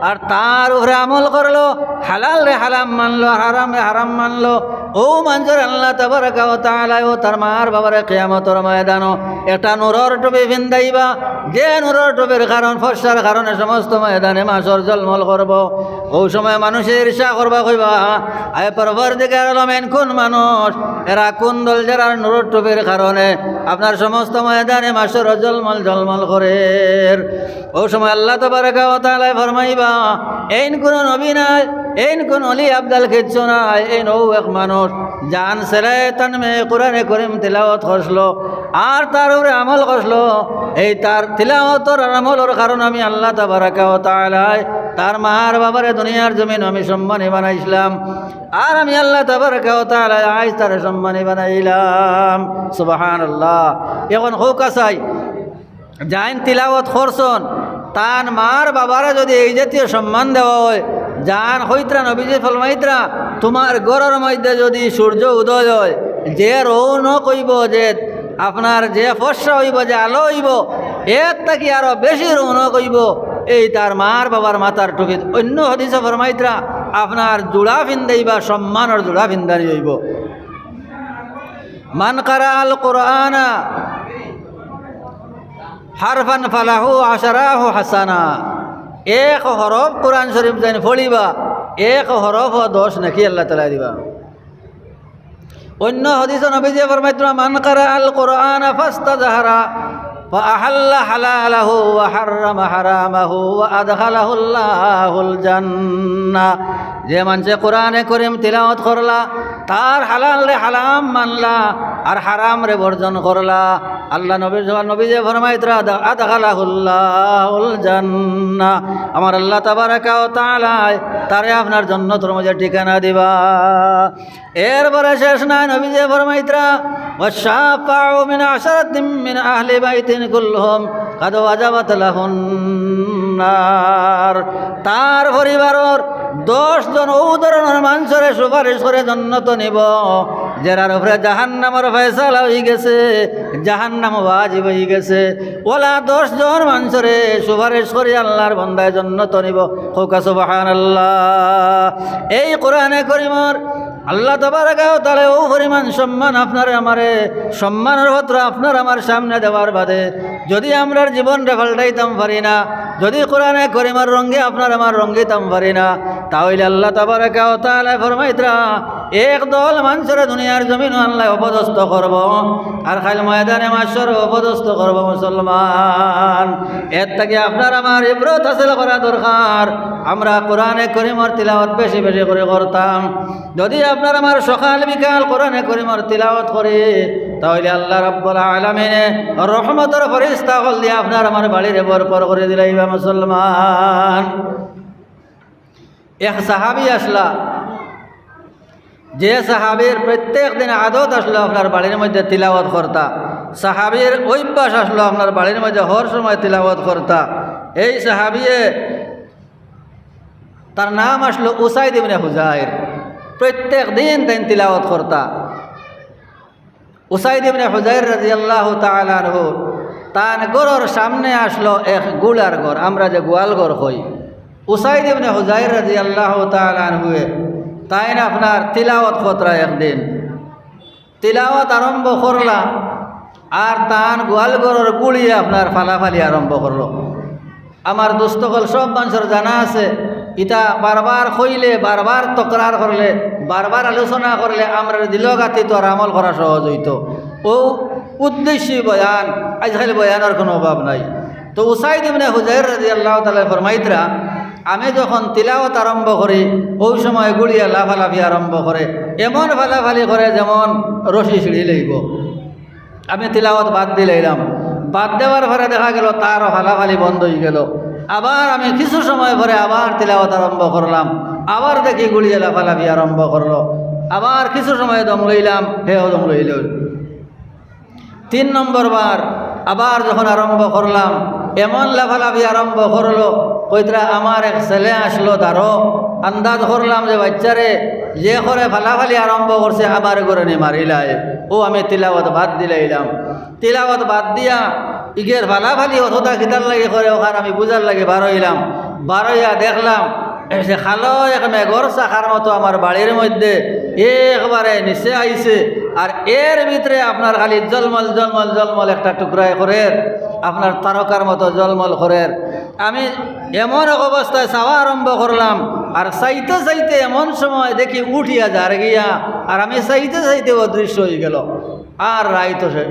আর তার উপরে আমল করলো, হালালরে হালাল মানলো, হারামরে হারাম মানলো, ও মানষরে আল্লাহ তাবারাকা ওয়া তাআলায় ও তার মার বাবারে কিয়ামতর ময়দানো একটা নূরর টুপি ফিন্দাইবা, যে নূরর টুপির কারণ, ফর্সার কারণে সমস্ত ময়দানে মাশর ঝলমল করবো। ও সময় মানষে ঈর্ষা করবা, কইবা, আয় পরওয়ারদিগার আলম, এইন কুন মানুষ, এরা কুন দল, যেরার নূরর টুপির কারণে আপনার সমস্ত ময়দানে মাশর ঝলমল ঝলমল করের। ও সময় আল্লাহ তাবারাকা ওয়া তাআলায় ফরমাইবা, এইন কুনু নবী নায়, এইন কুনু অলি আবদাল কিচ্ছু নায়, এইন অউ এক মানুষ, যান ছেলে তান মেয়ে কোরআনে করিম তিলাওয়াত করছলো, আর তার উপরে আমল করছলো। এই তার তিলাওয়াতর আর আমলর কারণে আমি আল্লাহ তাবারাকা ওয়া তাআলায় তার মার বাবারে দুনিয়ার জমিনো আমি সম্মানী বানাইছলাম, আর আমি আল্লাহ তাবারাকা ওয়া তাআলায় আইজ তারে সম্মানী বানাইলাম। সুবহানাল্লাহ। এখন কউক্কা চাই, যাইন তিলাওয়াত করছন, তান মার বাবারে যুদি এই জাতীয় সম্মান দেওয়া অয়, যান কইতরা, নবীজি ফরমাইতরা, তুমার ঘরর মধ্যে যুদি সূর্য উদয় অয়, যে রৌনক অইবো, যে আপনার যে ফর্সা অইবো, যে আলো অইবো, এর থাকি আরো বেশি রৌনক অইবো এই তার মার বাবার মাথার টুপিত। অইন্য হাদিসো ফরমাইতরা, আপনার জুড়া ফিন্দাইবা, সম্মানর জুড়া ফিন্দানি অইবো। মান কারা আল কোরআনা হারফান ফালাহু আশারাহু হাসানা। এক হরফ কোরআন শরীফ যেইন পড়িবা, এক হরফ দশ নেকি আল্লাহ তাআলায় দিবা। অন্য হাদিসো নবীজিয়ে ফরমাইতরা, মান কারা আল কোরআনা ফাস্তাজহারা, ফা আহাল্লা হালালাহু ওয়া হাররামা হারামাহু ওয়া আদখালাহুল্লাহুল জান্নাহ। যে মানষে কোরআনে করিম তিলাওয়াত করলা, তার হালালরে হারাম মানলা, আর হারামরে বর্জন করলা, আল্লাহ নবীর জবান নবীজিয়ে ফরমাইতরা, আদ-, আদখালাহুল্লাহুল জান্নাহ। আমার আল্লাহ তাবারাকা ওয়া তাআলায় তারে আপনার জন্নতর মাঝে ঠিকানা দিবা। এরপরে শেষ নায়, নবীজিয়ে ফরমাইতরা, ওয়াশাফাউ মিন আশারাতিন মিন আহলি বাইতিন কুল্লুহুম কাদ ওয়াজাবাত লাহুন নার। তার পরিবারর দশ জন অউ ধরনর মানষরে সুপারিশ করে জন্নতো নিবো, যেরার উপরে জাহান্নামর ফয়সালা অইগেছে, জাহান্নাম ওয়াজিব অইগেছে। অলা দশ জন মানষরে সুপারিশ করি আল্লাহর বন্দায় জন্নতো নিবো। কউক্কা সুবহানাল্লাহ। এই কোরআনে করিমর আল্লাহ তাবারাকা ওয়া তাআলায় অউ পরিমাণ সম্মান আপনারে আমারে, সম্মানর পাত্র আপনার আমার সামনে দেওয়ার বাদে যুদি আমরার জীবনরে পাল্টাইতাম পারি না, যুদি কোরআনে করিমর রঙে আপনার আমার রঙিতাম পারি না, তা অইলে আল্লাহ তাবারাকা ওয়া তাআলায় ফরমাইতরা, এক দল মানষরে দুনিয়ার জমিনো আল্লায় অপদস্থ করবো, আর কাইল ময়দানে মাশরো অপদস্থ করবো মুসলমান। এর থাকি আপনার আমার ইবরত হাসিল করা দরকার। আমরা কোরআনে করিমর তিলাওয়াত বেশি বেশি করি করতাম। যুদি আপনার আমার সকাল বিকাল কোরআনে করিমর তিলাওয়াত করি, তা অইলে আল্লাহ রাব্বুল আলামিনে রহমতর ফিরিস্তা অকল দিয়া আপনার আমার বাড়িরে ভরপুর করি দিলাইবা মুসলমান। এক সাহাবী আছলা, যে সাহাবীর প্রত্যেক দিন আদত আছলো আপনার বাড়ির মধ্যে তিলাওয়াত করতা, সাহাবীর অভ্যাস আছলো আপনার বাড়ির মধ্যে হর সময় তিলাওয়াত করতা। এই সাহাবীয়ে, তার নাম আছলো উসাইদ ইবনে হুজাইর, প্রত্যেক দিন তাইন তিলাওয়াত করতা। উসাইদ ইবনে হুজাইর রাদিয়াল্লাহু তাআলা আনহু, তান ঘরর সামনে আছলো এক গুড়ার ঘর, আমরা যে গোয়াল ঘর কই। উসাইদ ইবনে হুজাইর রাদিয়াল্লাহু তাআলা আনহুয়ে, তাইন আপনার তিলাওয়াত করতরা একদিন। তিলাওয়াত আরম্ভ করলা, আর তান গোয়াল ঘরর গুড়িয়ে আপনার ফালাফালি আরম্ভ করলো। আমার দোস্ত অকল, সব মানষর জানা আছে, ইতা বারবার কইলে, বারবার তকরার করলে, বারবার আলোচনা করলে আমরার দিলো গাতিত আর আমল করা সহজ অইতো। অউ উদ্দেশ্যি বয়ান, আইজকাইল বয়ানর কুনু অভাব নাই। তো উসাইদ ইবনে হুজাইর রাদিয়াল্লাহু তাআলা ফরমাইতরা, আমি যখন তিলাওয়াত আরম্ভ করি, অউ সময় গুড়িয়ে লাফালাফি আরম্ভ করে, এমন ফালাফালি করে যেমন রশি ছিড়ি লইবো। আমি তিলাওয়াত বাদ দিলাইলাম। বাদ দেওয়ার পরে দেখা গেলো তারও ফালাফালি বন্ধ অইগেলো। আবার আমি কিছু সময় পরে আবার তিলাওয়াত আরম্ভ করলাম, আবার দেখি গুড়িয়ে লাফালাফি আরম্ভ করলো। আবার কিছু সময় দম লইলাম, হেও দম লইলো। তিন নম্বর বার আবার যখন আরম্ভ করলাম, এমন লাফালাফি আরম্ভ করলো, কইতরা, আমার এক ছেলে আছলো দারো, আন্দাজ করলাম যে বাইচ্চারে যে করে ফালাফালি আরম্ভ করছে, আমার ঘরে নি মারিলায়। অউ আমি তিলাওয়াত বাদ দিলাইলাম। তিলাওয়াত বাদ দিয়া ইগের ফালাফালি অততা কিতার লাগি করে, অখান আমি বুঝার লাগি বারইলাম। বারইয়া দেখলাম, সে কালো এক মেঘর চাকার মতো আমার বাড়ির মধ্যে একবারে নিচে আইছে, আর এর ভিতরে আপনার খালি জলমল, জলমল, জলমল একটা টুকরায় করের, আপনার তারকার মতো জলমল করের। আমি এমন এক অবস্থায় চাওয়া আরম্ভ করলাম, আর চাইতে চাইতে এমন সময় দেখি উঠিয়া যার গিয়া, আর আমি চাইতে চাইতে অদৃশ্য অইগেলো। আর রাইত সে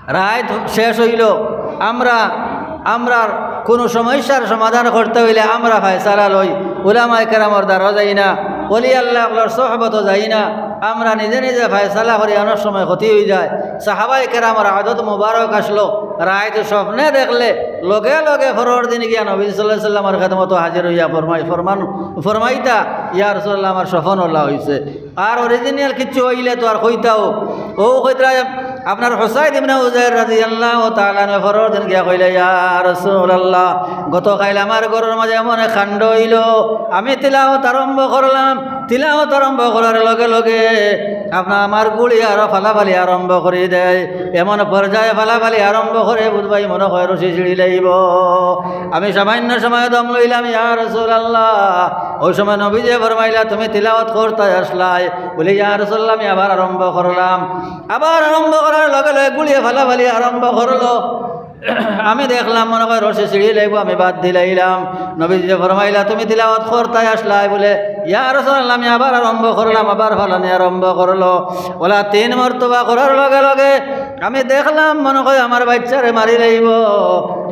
রাইত শেষ অইলো। আমরা, আমরার কুনু সমস্যার সমাধান করতে অইলে আমরা ফয়সালা লই, উলামায়ে কেরামর দ্বারো যাই না, ওলি আল্লাহ অকলর সোহবতো যাই না, আমরা নিজে নিজে ফয়সালা করি, অনেক সময় ক্ষতি অইযায়। সাহাবায়ে কেরামর আদত মুবারক আছলো, রাইত স্বপ্নে দেখলে লগে লগে পরর দিন গিয়া নবী সাল্লাল্লাহু আলাইহি ওয়াসাল্লামর খেদমতো হাজির অইয়া ফরমাই-, ফরমান, ফরমাইতা, "ইয়া রাসূলুল্লাহ, আমার স্বপ্ন অলা অইছে।" আর original কিচ্ছু অইলে তো আর কইতাও। অউ কইতরা আপনার হুসাইদ ইবনে হুজাইর রাদিয়াল্লাহু তাআলা আনহু পরর দিন গিয়া কইলা, "ইয়া রাসূলুল্লাহ, গতকাইল আমার ঘরর মাঝে এমন এক কাণ্ড অইলো, আমি তিলাওয়াত আরম্ভ করলাম, তিলাওয়াত আরম্ভ করার লগে লগে আপনার আমার গুলি আরো ফালাফালি আরম্ভ করি দেয়। এমন পর্যায়ে ফালাফালি আরম্ভ করে, বুঝবায় মনে হয় রশি ছিঁড়ি লাইবো। আমি সামান্য সময় দম লইলাম, "ইয়া রাসূলুল্লাহ।" ওই সময় নবীজি ফরমাইলা, "তুমি তিলাওয়াত করতায় আসলায়।" বলি, "ইয়া রাসূলুল্লাহ, আমি আবার আরম্ভ করলাম।" আবার আরম্ভ করার লগে লগে গুলিয়ে ফালাফালি আরম্ভ করলো। আমি দেখলাম মনে হয় রশি ছিঁড়ি লাইবো, আমি বাদ দিলাইলাম। নবীজি ফরমাইলা, "তুমি তিলাওয়াত করতায় আসলায়?" বলে, "ইয়া রাসূলুল্লাহ, আমি আবার আরম্ভ করলাম।" আবার ফালানি আরম্ভ করলো। ওলা তিন মর্তবা করার লগে লগে আমি দেখলাম মনে হয় আমার বাচ্চারে মারি লাইবো।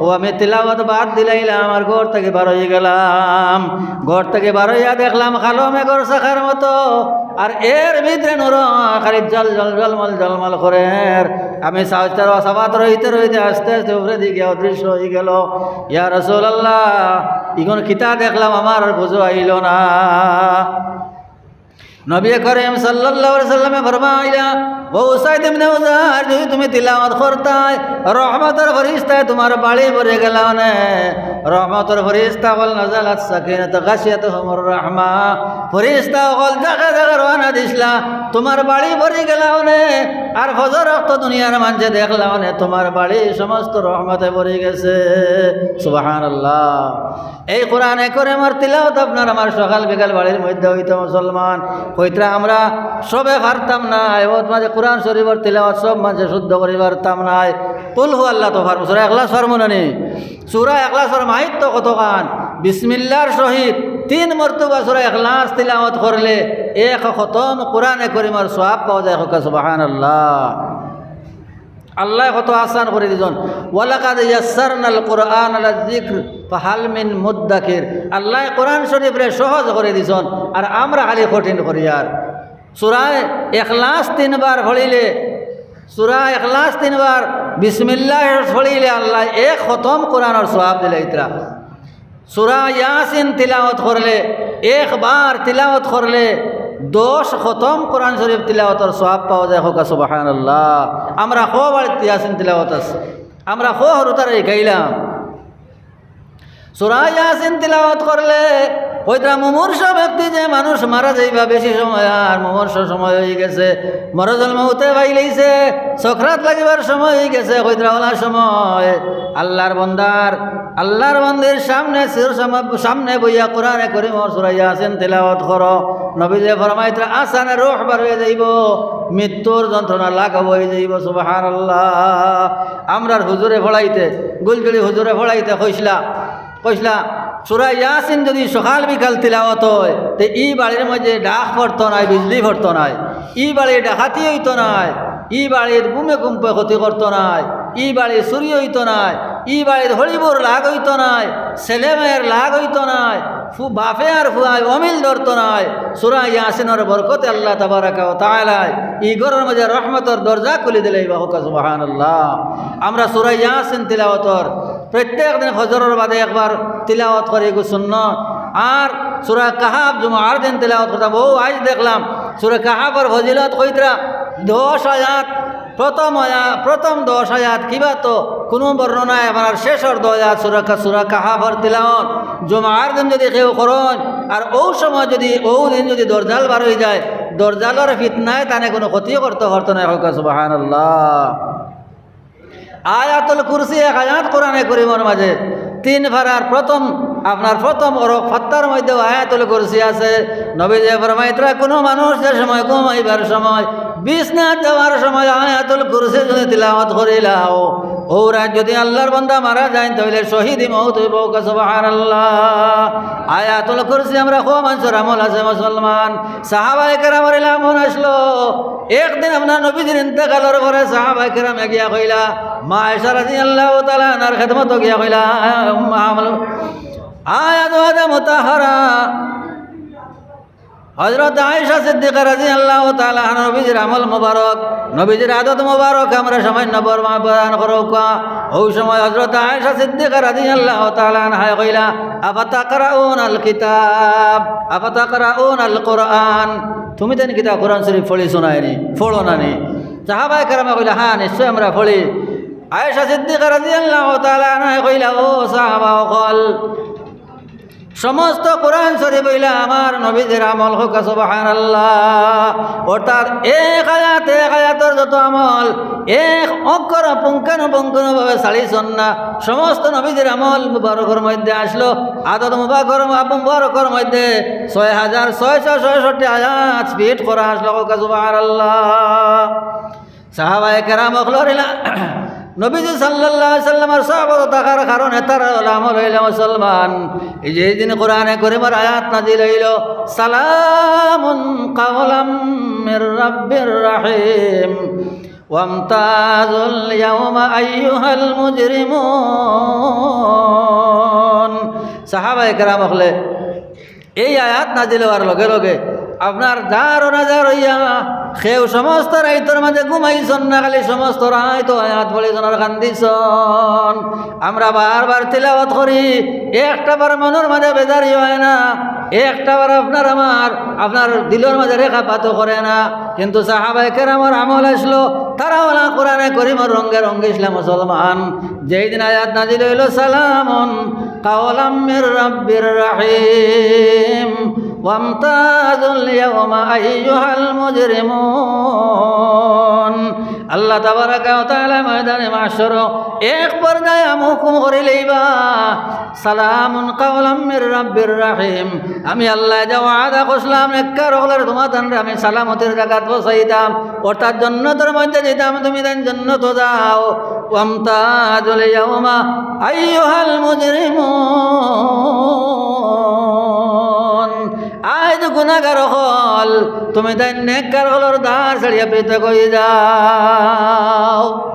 ও আমি তিলাওয়াত বাদ দিলাইলাম, আর ঘর থাকি বার অই গেলাম। ঘর থাকি বার অইয়া দেখলাম কালো মেঘর শাখার মতো, আর এর ভিতরে নূর খালি জল জল জলমল জলমল করের। আমি সাউজটার সাবাত রইতে রইতে আস্তে আস্তে উপরে দিকে অদৃশ্য অই গেল। ইয়া রাসূলুল্লাহ, ইগুন কিতা দেখলাম, আমার আর বুঝো আইল না। নবী করিম সাল্লাল্লাহু আলাইহি ওয়াসাল্লামে ফরমাইলা, "ও উসাইদ ইবনে হুযাইর, যদি তুমি তিলাওয়াত করতায়, রহমতর ফিরিস্তায় তুমার বাড়ি ভরি গেলা অনে, রহমতর ফিরিস্তা অকল নাজালাত সাকিনাত গাশিয়াতুহুমুর রাহমা, ফিরিস্তা অকল জাগা জাগা রওয়ানা দিছলা, তুমার বাড়ি ভরি গেলা অনে।" আর ফজর অক্ত দুনিয়ার মানষে দেখলা অনে, তুমার বাড়ি সমস্ত রহমতে ভরি গেছে। সুবহানাল্লাহ। এই কোরআনে করিমর তিলাওয়াত আপনার আমার সকাল বিকাল বাড়ির মধ্যে অইতো মুসলমান। কইতরা আমরা সবে পারতাম না, এবার মাঝে কোরআন শরীফর তিলাওয়াত সব মানষে শুদ্ধ করি পারতাম না। কুল হু আল্লাহ তো পারমু, সূরা ইখলাস পারমু না নি? সূরা ইখলাসর মাহিত্য কতখান? বিসমিল্লাহর সহিত তিন মর্তবা সূরা ইখলাস তিলাওয়াত করলে এক খতম কোরআনে করিমর সওয়াব পাওয়া যায়। কউক্কা সুবহানাল্লাহ। আল্লায় কত আসান করি দিছন। "ওয়ালাকাদ ইয়াসসারনাল কুরআনা লিযযিকর ফাহাল মিন মুদ্দাকির।" আল্লায় কোরআন শরীফরে সহজ করি দিছন, আর আমরা খালি কঠিন করিয়ার। সূরা ইখলাস তিনবার পড়িলে, সূরা ইখলাস তিনবার বিসমিল্লাহ পড়িলে আল্লায় এক খতম কোরআনর সওয়াব দিলাইতরা। সূরা ইয়াসিন তিলাওয়াত করলে, একবার তিলাওয়াত করলে দশ খতম কোরআন শরীফ তিলাওয়াতর সওয়াব পাওয়া যায়। কউক্কা সুবহানাল্লাহ। আমরা কও বাড়িত ইয়াসিন তিলাওয়াত আছে, আমরা কও হুরুতারে শিখাইলাম। সূরা ইয়াসিন তিলাওয়াত করলে কইতরা মুমূর্ষু ব্যক্তি, যে মানুষ মারা যাইবা বেশি সময়, আর মুমূর্ষু সময় অই গেছে, মরজুল মউতে পাইলাইছে, সকরাত লাগিবার সময় অই গেছে, কইতরা অলা সময় আল্লাহর বন্দার আল্লাহর বন্দির সামনে, সির সামা-, সামনে বইয়া কোরআনে করিমর সূরা ইয়াসিন তিলাওয়াত করো। নবীজি ফরমাইতরা, আসানে রূহ বার অই যাইবো, মৃত্যুর যন্ত্রণা লাঘব অই যাইবো। সুবহানাল্লাহ। আমরার হুজুরে পড়াইতে, গুলজুড়ি হুজুরে পড়াইতে কইছলা, কইছলা, সূরা ইয়াসিন যদি সকাল বিকাল তিলাওয়াত অয়, তে ই বাড়ির মাঝে ডাক পড়তো নায়, বিজলি পড়তো নায়, ই বাড়ি ডাকাতি অইতো নায়, ই বাড়ির গুমে কুম্পে ক্ষতি করতো নায়, ই বাড়ির চুরি অইতো নায়, ই বাড়ির হড়িবর লাগ অইতো নায়, ছেলে মেয়ের লাগ অইতো নায়, ফু-, বাপে আর ফুয়ায় অমিল ধরতো নায়। সূরা ইয়াসিনর বরকতে আল্লাহ তাবারাকা ওয়া তাআলায় ই ঘরর মাঝে রহমতর দরজা খুলি দিলাইবা। কউক্কা সুবহানাল্লাহ। আমরা সূরা ইয়াসিন তিলাওয়াতর প্রত্যেক দিন ফজরর বাদে একবার তিলাওয়াত করি, এগু সুন্নত। আর সূরা কাহাফ জুমার দিন তিলাওয়াত করতাম। অউ আইজ দেখলাম সূরা কাহাফর ফজিলত কইতরা দশ আয়াত, প্রথম আয়া-, প্রথম দশ আয়াত কিবা তো কুনু বর্ণনায় আপনার শেষর দশ আয়াত সূরা কা-, সূরা কাহাফর তিলাওয়াত জুমার দিন যদি কেউ করইন, আর অউ সময় যদি, অউ দিন যদি দরজাল বার অই যায়, দরজালর ফিতনায় তানে কুনু ক্ষতি করতো পারতো নায়। কউক্কা সুবহানাল্লাহ। আয়াতুল কুরসি এক আয়াত কোরআনে করিমর মাঝে তিন পারার প্রথম, আপনার প্রথম অরক পাত্তার মধ্যে আয়াতুল কুরসি আছে। নবীজি ফরমাইতরা, কুনু মানুষ যে সময় ঘুমাইবার সময়, বিছনাত যাওয়ার সময় আয়াতুল কুরসি যদি তিলাওয়াত করিলাও, অউ রাইত যদি আল্লাহর বান্দা মারা যায়, তাইলে শহীদ মউত অইবো। কউক্কা সুবহানাল্লাহ। আয়াতুল কুরসি আমরা কও মানষর আমল আছে মুসলমান। সাহাবায়ে কেরামর ইলা আমল আছলো। একদিন আপনার নবীজির ইন্তেকালর পরে সাহাবায়ে কেরামে গিয়া কইলা, মা আয়েশা রাদিয়াল্লাহু তাআলা আনহার খেদমতো গিয়া কইলা, আ-, আম্মা আমল-, আয় আজওয়াজে মুতাহহারা, হযরত আয়েশা সিদ্দিকা রাদিয়াল্লাহু তাআলা আনহা নবীজির আমল মোবারক, নবীজির আদত মোবারক আমরা সামান্য বর্ণনা বয়ান করউক্কা। অউ সময় হযরত আয়েশা সিদ্দিকা রাদিয়াল্লাহু তাআলা আনহায় কইলা, আফাতাকরাউনাল কিতাব, আফাতাকরাউনাল কুরআন, তুমি তাইন কিতা কোরআন শরীফ পড়িছো নায় নি, পড়ো না নি? সাহাবায়ে কেরামে কইলা, হ্যাঁ, নিশ্চয় আমরা পড়ি। আয়েশা সিদ্দিকা রাদিয়াল্লাহু তাআলা আনহায় কইলা, ও সাহাবা অকল, সমস্ত কোরআন শরীফ অইলা আমার নবীজির আমল, কউক্কা সুবহানাল্লাহ। অর্থাৎ এক আয়াত, এক আয়াতর যত আমল, এক অক্ষর পুঙ্খানুপুঙ্খভাবে ছাড়িছইন না। সমস্ত নবীজির আমল মুবারকর মধ্যে আসলো, আদত মুবারকর, মুবারকর মধ্যে ছয় হাজার ছয়শো ছয়ষট্টি আয়াত fit করা আসলো, কউক্কা সুবহানাল্লাহ। সাহাবায়ে কেরাম অকলর ইলা নবীজি সাল্লাল্লাহু আলাইহি ওয়াসাল্লামর সহবত থাকার কারণে তারার আমল অইলা মুসলমান। এই যে এই দিন কোরআনে করিমর আয়াত নাজিল অইলো, "সালামুন কাওলাম মির রাব্বির রাহিম, ওয়ামতাজুল ইয়াউমা আইয়ুহাল মুজরিমুন।" সাহাবায়ে কেরাম অকলে এই আয়াত নাজিল অওয়ার লগে লগে আপনার যার অনাজার অইয়া কেউ সমস্ত রাইতর মাঝে ঘুমাইছইন না, খালি সমস্ত রাইত আয়াত পড়িছইন আর কান্দিছইন। আমরা বারবার তিলাওয়াত করি, একটা বার মনর মাঝে বেজারি অয় না, একটা বার আপনার আমার, আপনার দিলর মাঝে রেখাপাতও করে না। কিন্তু সাহাবায়ে কেরামর আমল আসলো, তারা অলা কোরআনে করিমর রঙে রঙিছলা মুসলমান। যেই দিন আয়াত নাজিল অইলো, "সালামুন কাওলাম মির রাব্বির রাহিম, ওয়ামতাজুল ইয়াউমা আইয়ুহাল মুজরিমুন।" আল্লাহ তাবারাকা ওয়া তাআলা ময়দানে মাহশরো এক পর্যায়ে আমু হুকুম করিলাইবা, "সালামুন কাওলাম মির রাব্বির রাহিম।" আমি আল্লায় যে ওয়াদা করছিলাম, নেককার অকলরে তুমরা তানরে আমি সালামতির জাগাত পৌঁছাইতাম, অর্থাৎ জন্নতর মধ্যে দিতাম, তুমি তাইন জন্নতো যাও। "ওয়ামতাজুল ইয়াউমা আইয়ুহাল মুজরিমুন।" আইজ গুনাগার অকল, তুমি তাইন নেককার অকলর দার ছাড়িয়া পৃথক অইযাও।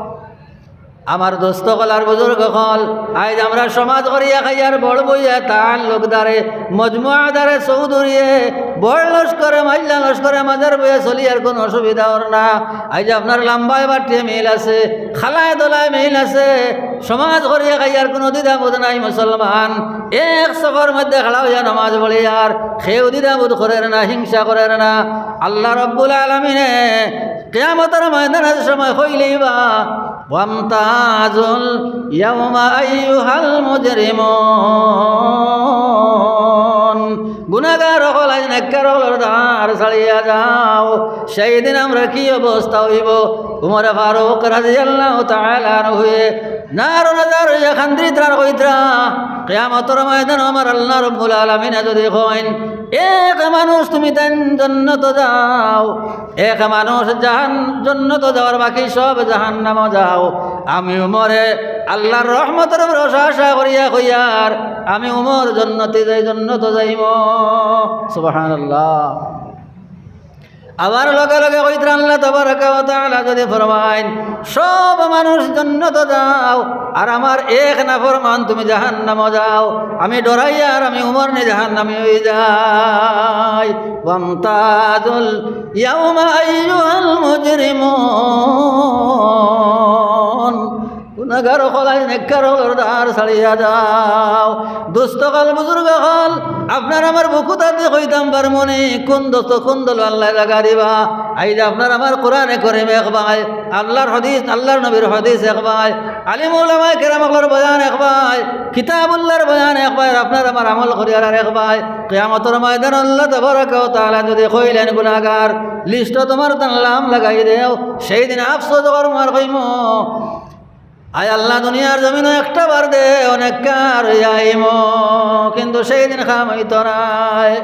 আমার দোস্ত অকল আর বুজুর্গ অকল, আইজ আমরা সমাজ করিয়া খাইয়ার বড় বইয়া তাল্লুকদারে, মজমুয়াদারে, চৌধুরীয়ে, বড় লস্করে, মাইল্লা লস্করে, মাজার বইয়া চলিয়ার কুনু অসুবিধা অর না। আইজ আপনার লাম্বায় বাট্টিয়ে মিল আছে, খালায় দলায় মিল আছে, সমাজ করিয়া খাইয়ার কুনু দ্বিধাবোধ নাই। মুসলমান এক সফর মধ্যে খাড়া অইয়া নমাজ পড়িয়ার, কেউ দ্বিধাবোধ করের না, হিংসা করের না। আল্লাহ রব্বুল আলামিনে কিয়ামতর ময়দানর সময় কইলাইবা, "ওয়ামতাজুল ইয়াউমা আইয়ুহাল মুজরিমুন।" গুনাগার অকল, আইজ নেককার অকলর দার ছাড়িয়া যাও। সেই দিন আমরার কি অবস্থা অইবো? উমরে ফারুক রাদিয়াল্লাহু তাআলা আনহুয়ে নারো নাজার অইয়া কান্দিত্রা আর কইত্রা, কিয়ামতর ময়দানো আমার আল্লাহ রব্বুল আলামিনে যুদি কইন, "এক মানুষ তুমি তাইন জন্নতো যাও, এক মানুষ জাহান-, জন্নতো যাওয়ার, বাকি সব জাহান্নামো যাও।" আমি উমরে আল্লাহর রহমতর ভরসা আশা করিয়া কইয়ার, আমি উমর জন্নতি যাই, জন্নতো যাইমু। সুবহানাল্লাহ। আবার লগে লগে কইত্রা আল্লাহ তাবারাকা ওয়া তাআলা যুদি ফরমাইন, "সব মানুষ জন্নতো যাও, আর আমার এক নাফরমান তুমি জাহান্নামো যাও," আমি ডরাইয়ার আমি উমর নি জাহান্নামি অইযাই। "ওয়ামতাজুল ইয়াউমা আইয়ুহাল মুজরিমুন।" গুনাগার অকল, আইজ নেককার অকলর দার ছাড়িয়া যাও। দোস্ত অকল, বুজুর্গ অকল, আপনার আমার বুকুত আত দি কইতাম পারমুনি, কুন দোস্ত কুন দলো আল্লায় জাগা দিবা? আইজ আপনার আমার কোরআনে করিম এক বায়, আল্লাহর হাদিস, আল্লাহর নবীর হাদিস এক বায়, আলিম উলামায়ে কেরাম অকলর বয়ান এক বায়, কিতাবুল্লাহর বয়ান এক বায়, আর আপনার আমার আমল করিয়ার আর এক বায়। কিয়ামতর ময়দান আল্লাহ তাবারাকা ওয়া তাআলা যুদি কইলেন, "গুনাগার, লিস্টো তুমার তান লাম লাগাই দেও," সেই দিন আফসোস করমু আর কইমু, "আয় আল্লাহ, দুনিয়ার জমিনো একটা বার দেও, নেককার অইয়া আইমু," কিন্তু সেই দিন কাম অইতো নায়।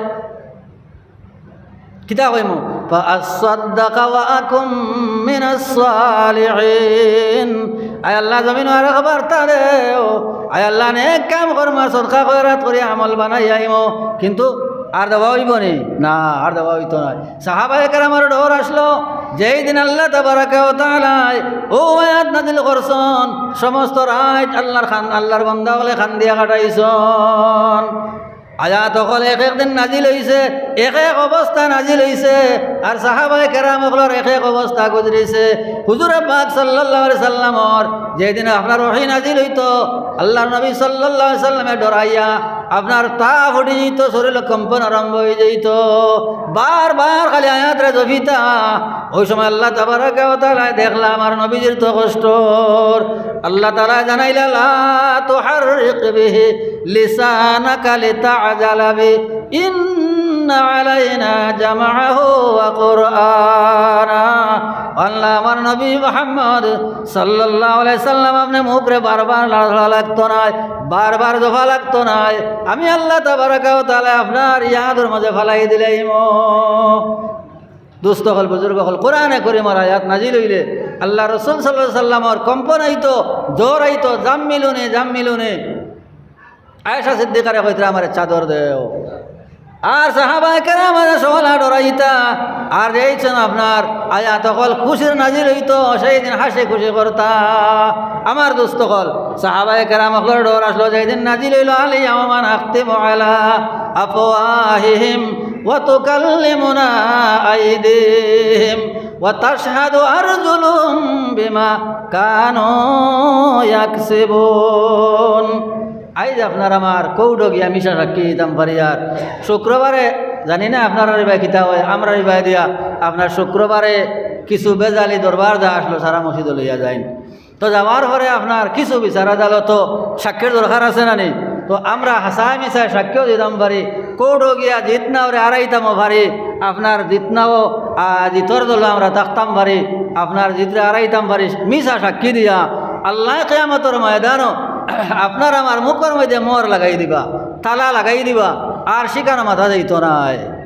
কিতা কইমু? "ফাআসাদ্দাকা ওয়া আকুম মিনাস সালিহিন।" আয় আল্লাহ, জমিনো আর একবার তা দেও। আয় আল্লাহ, নেক কাম করমু, সদকা খয়রাত করি আমল বানাই আইমু। কিন্তু আর দেওয়া অইবো নি? না, আর দেওয়া অইতো নায়। সাহাবায়ে কেরামর ডর আসলো, যেই দিন আল্লাহ তাবারাকা ওয়া তাআলায় অউ আয়াত নাজিল করছইন, সমস্ত রাইত আল্লাহর খান-, আল্লাহর বান্দা অকলে কান্দিয়া কাটাইছইন। আয়াত অকল এক এক দিন নাজিল অইছে, এক এক অবস্থা নাজিল অইছে, আর সাহাবায়ে কেরাম অকলর এক এক অবস্থা গুজরিছে। হুজুরে পাক সাল্লাল্লাহু আলাইহি সাল্লামর যেদিন আপনার ওহী নাজিল অইতো, আল্লাহর নবী সাল্লাল্লাহু আলাইহি সাল্লামে ডরাইয়া আপনার তাপ উঠি যাইতো, শরীর কম্পন আরম্ভ অই যাইতো, বারবার খালি আয়াতরে জপিতা। ওই সময় আল্লাহ তাবারাকা ওয়া তাআলায় দেখলা আমার নবীজির তো কষ্টর, আল্লাহ তাআলায় জানাইলা, "লা তুহাররিক বিহি লিসানাকা লিতাজালা বিহি, ইন্না আলাইনা জামাআহু ওয়া কুরআনা।" আল্লাহ, আমার নবী মুহাম্মদ সাল্লাল্লাহু আলাইহি সাল্লাম, আপনে মুখরে বারবার লাড়া ধরা লাগতো নায়, বারবার জপা লাগতো নায়। আমি আল্লাহ তাবারাকা ওয়া তাআলায় আপনার ইয়াদর মাঝে ফালাই দিলাইমু। দোস্ত অকল, বুজুর্গ অকল, কোরআনে করিমর আয়াত নাজিল অইলে আল্লাহ রসুল সাল্লাল্লাহু আলাইহি সাল্লামর কম্পন আইতো, জ্বর আইতো, "জাম্মিলুনি, জাম্মিলুনি।" আয়েশা সিদ্দিকারে কইতরা, "আমারে চাদর দেও।" আর সাহাবায়ে কেরাম আইয়া সওয়ালা ডরাইতা, আর যেইছন আপনার আয়াত অকল খুশির নাজিল অইতো, সেই দিন হাসি খুশি করতা। আমার দোস্ত অকল, সাহাবায়ে কেরাম অকলর ডর আসলো, যেই দিন নাজিল অইলো, "আল ইয়াউমা নাখতিমু আলা আফওয়াহিহিম ওয়া তুকাল্লিমুনা আইদিহিম ওয়া তাশহাদু আরজুলুহুম বিমা কানু ইয়াকসিবুন।" আইজ আপনার আমার কোর্টো গিয়া মিছা সাক্ষী দিতাম পারি। আর শুক্রবারে জানি না আপনারার ইবায় কিতা অয়, আমরার ইবায় দিয়া আপনার শুক্রবারে কিছু বেজালি দরবার যা আসলো, সারা মসজিদো লইয়া যাইন। তো যাওয়ার পরে আপনার কিছু বিচার আদালতো সাক্ষীর দরকার আছে না নি? তো আমরা হাছায় মিছায় সাক্ষীও দিতাম পারি, কোর্টো গিয়া জিতনাওরে আরাইতামও পারি, আপনার জিতনাও, আ, জিতর দলো আমরা থাকতাম পারি, আপনার জিতরে আরাইতাম পারি, মিছা সাক্ষী দিয়া। আল্লায় কিয়ামতর ময়দানো আপনার আমার মুখর মধ্যে মোহর লাগাই দিবা, তালা লাগাই দিবা, আর শিকানো মাতা যাইতো নায়।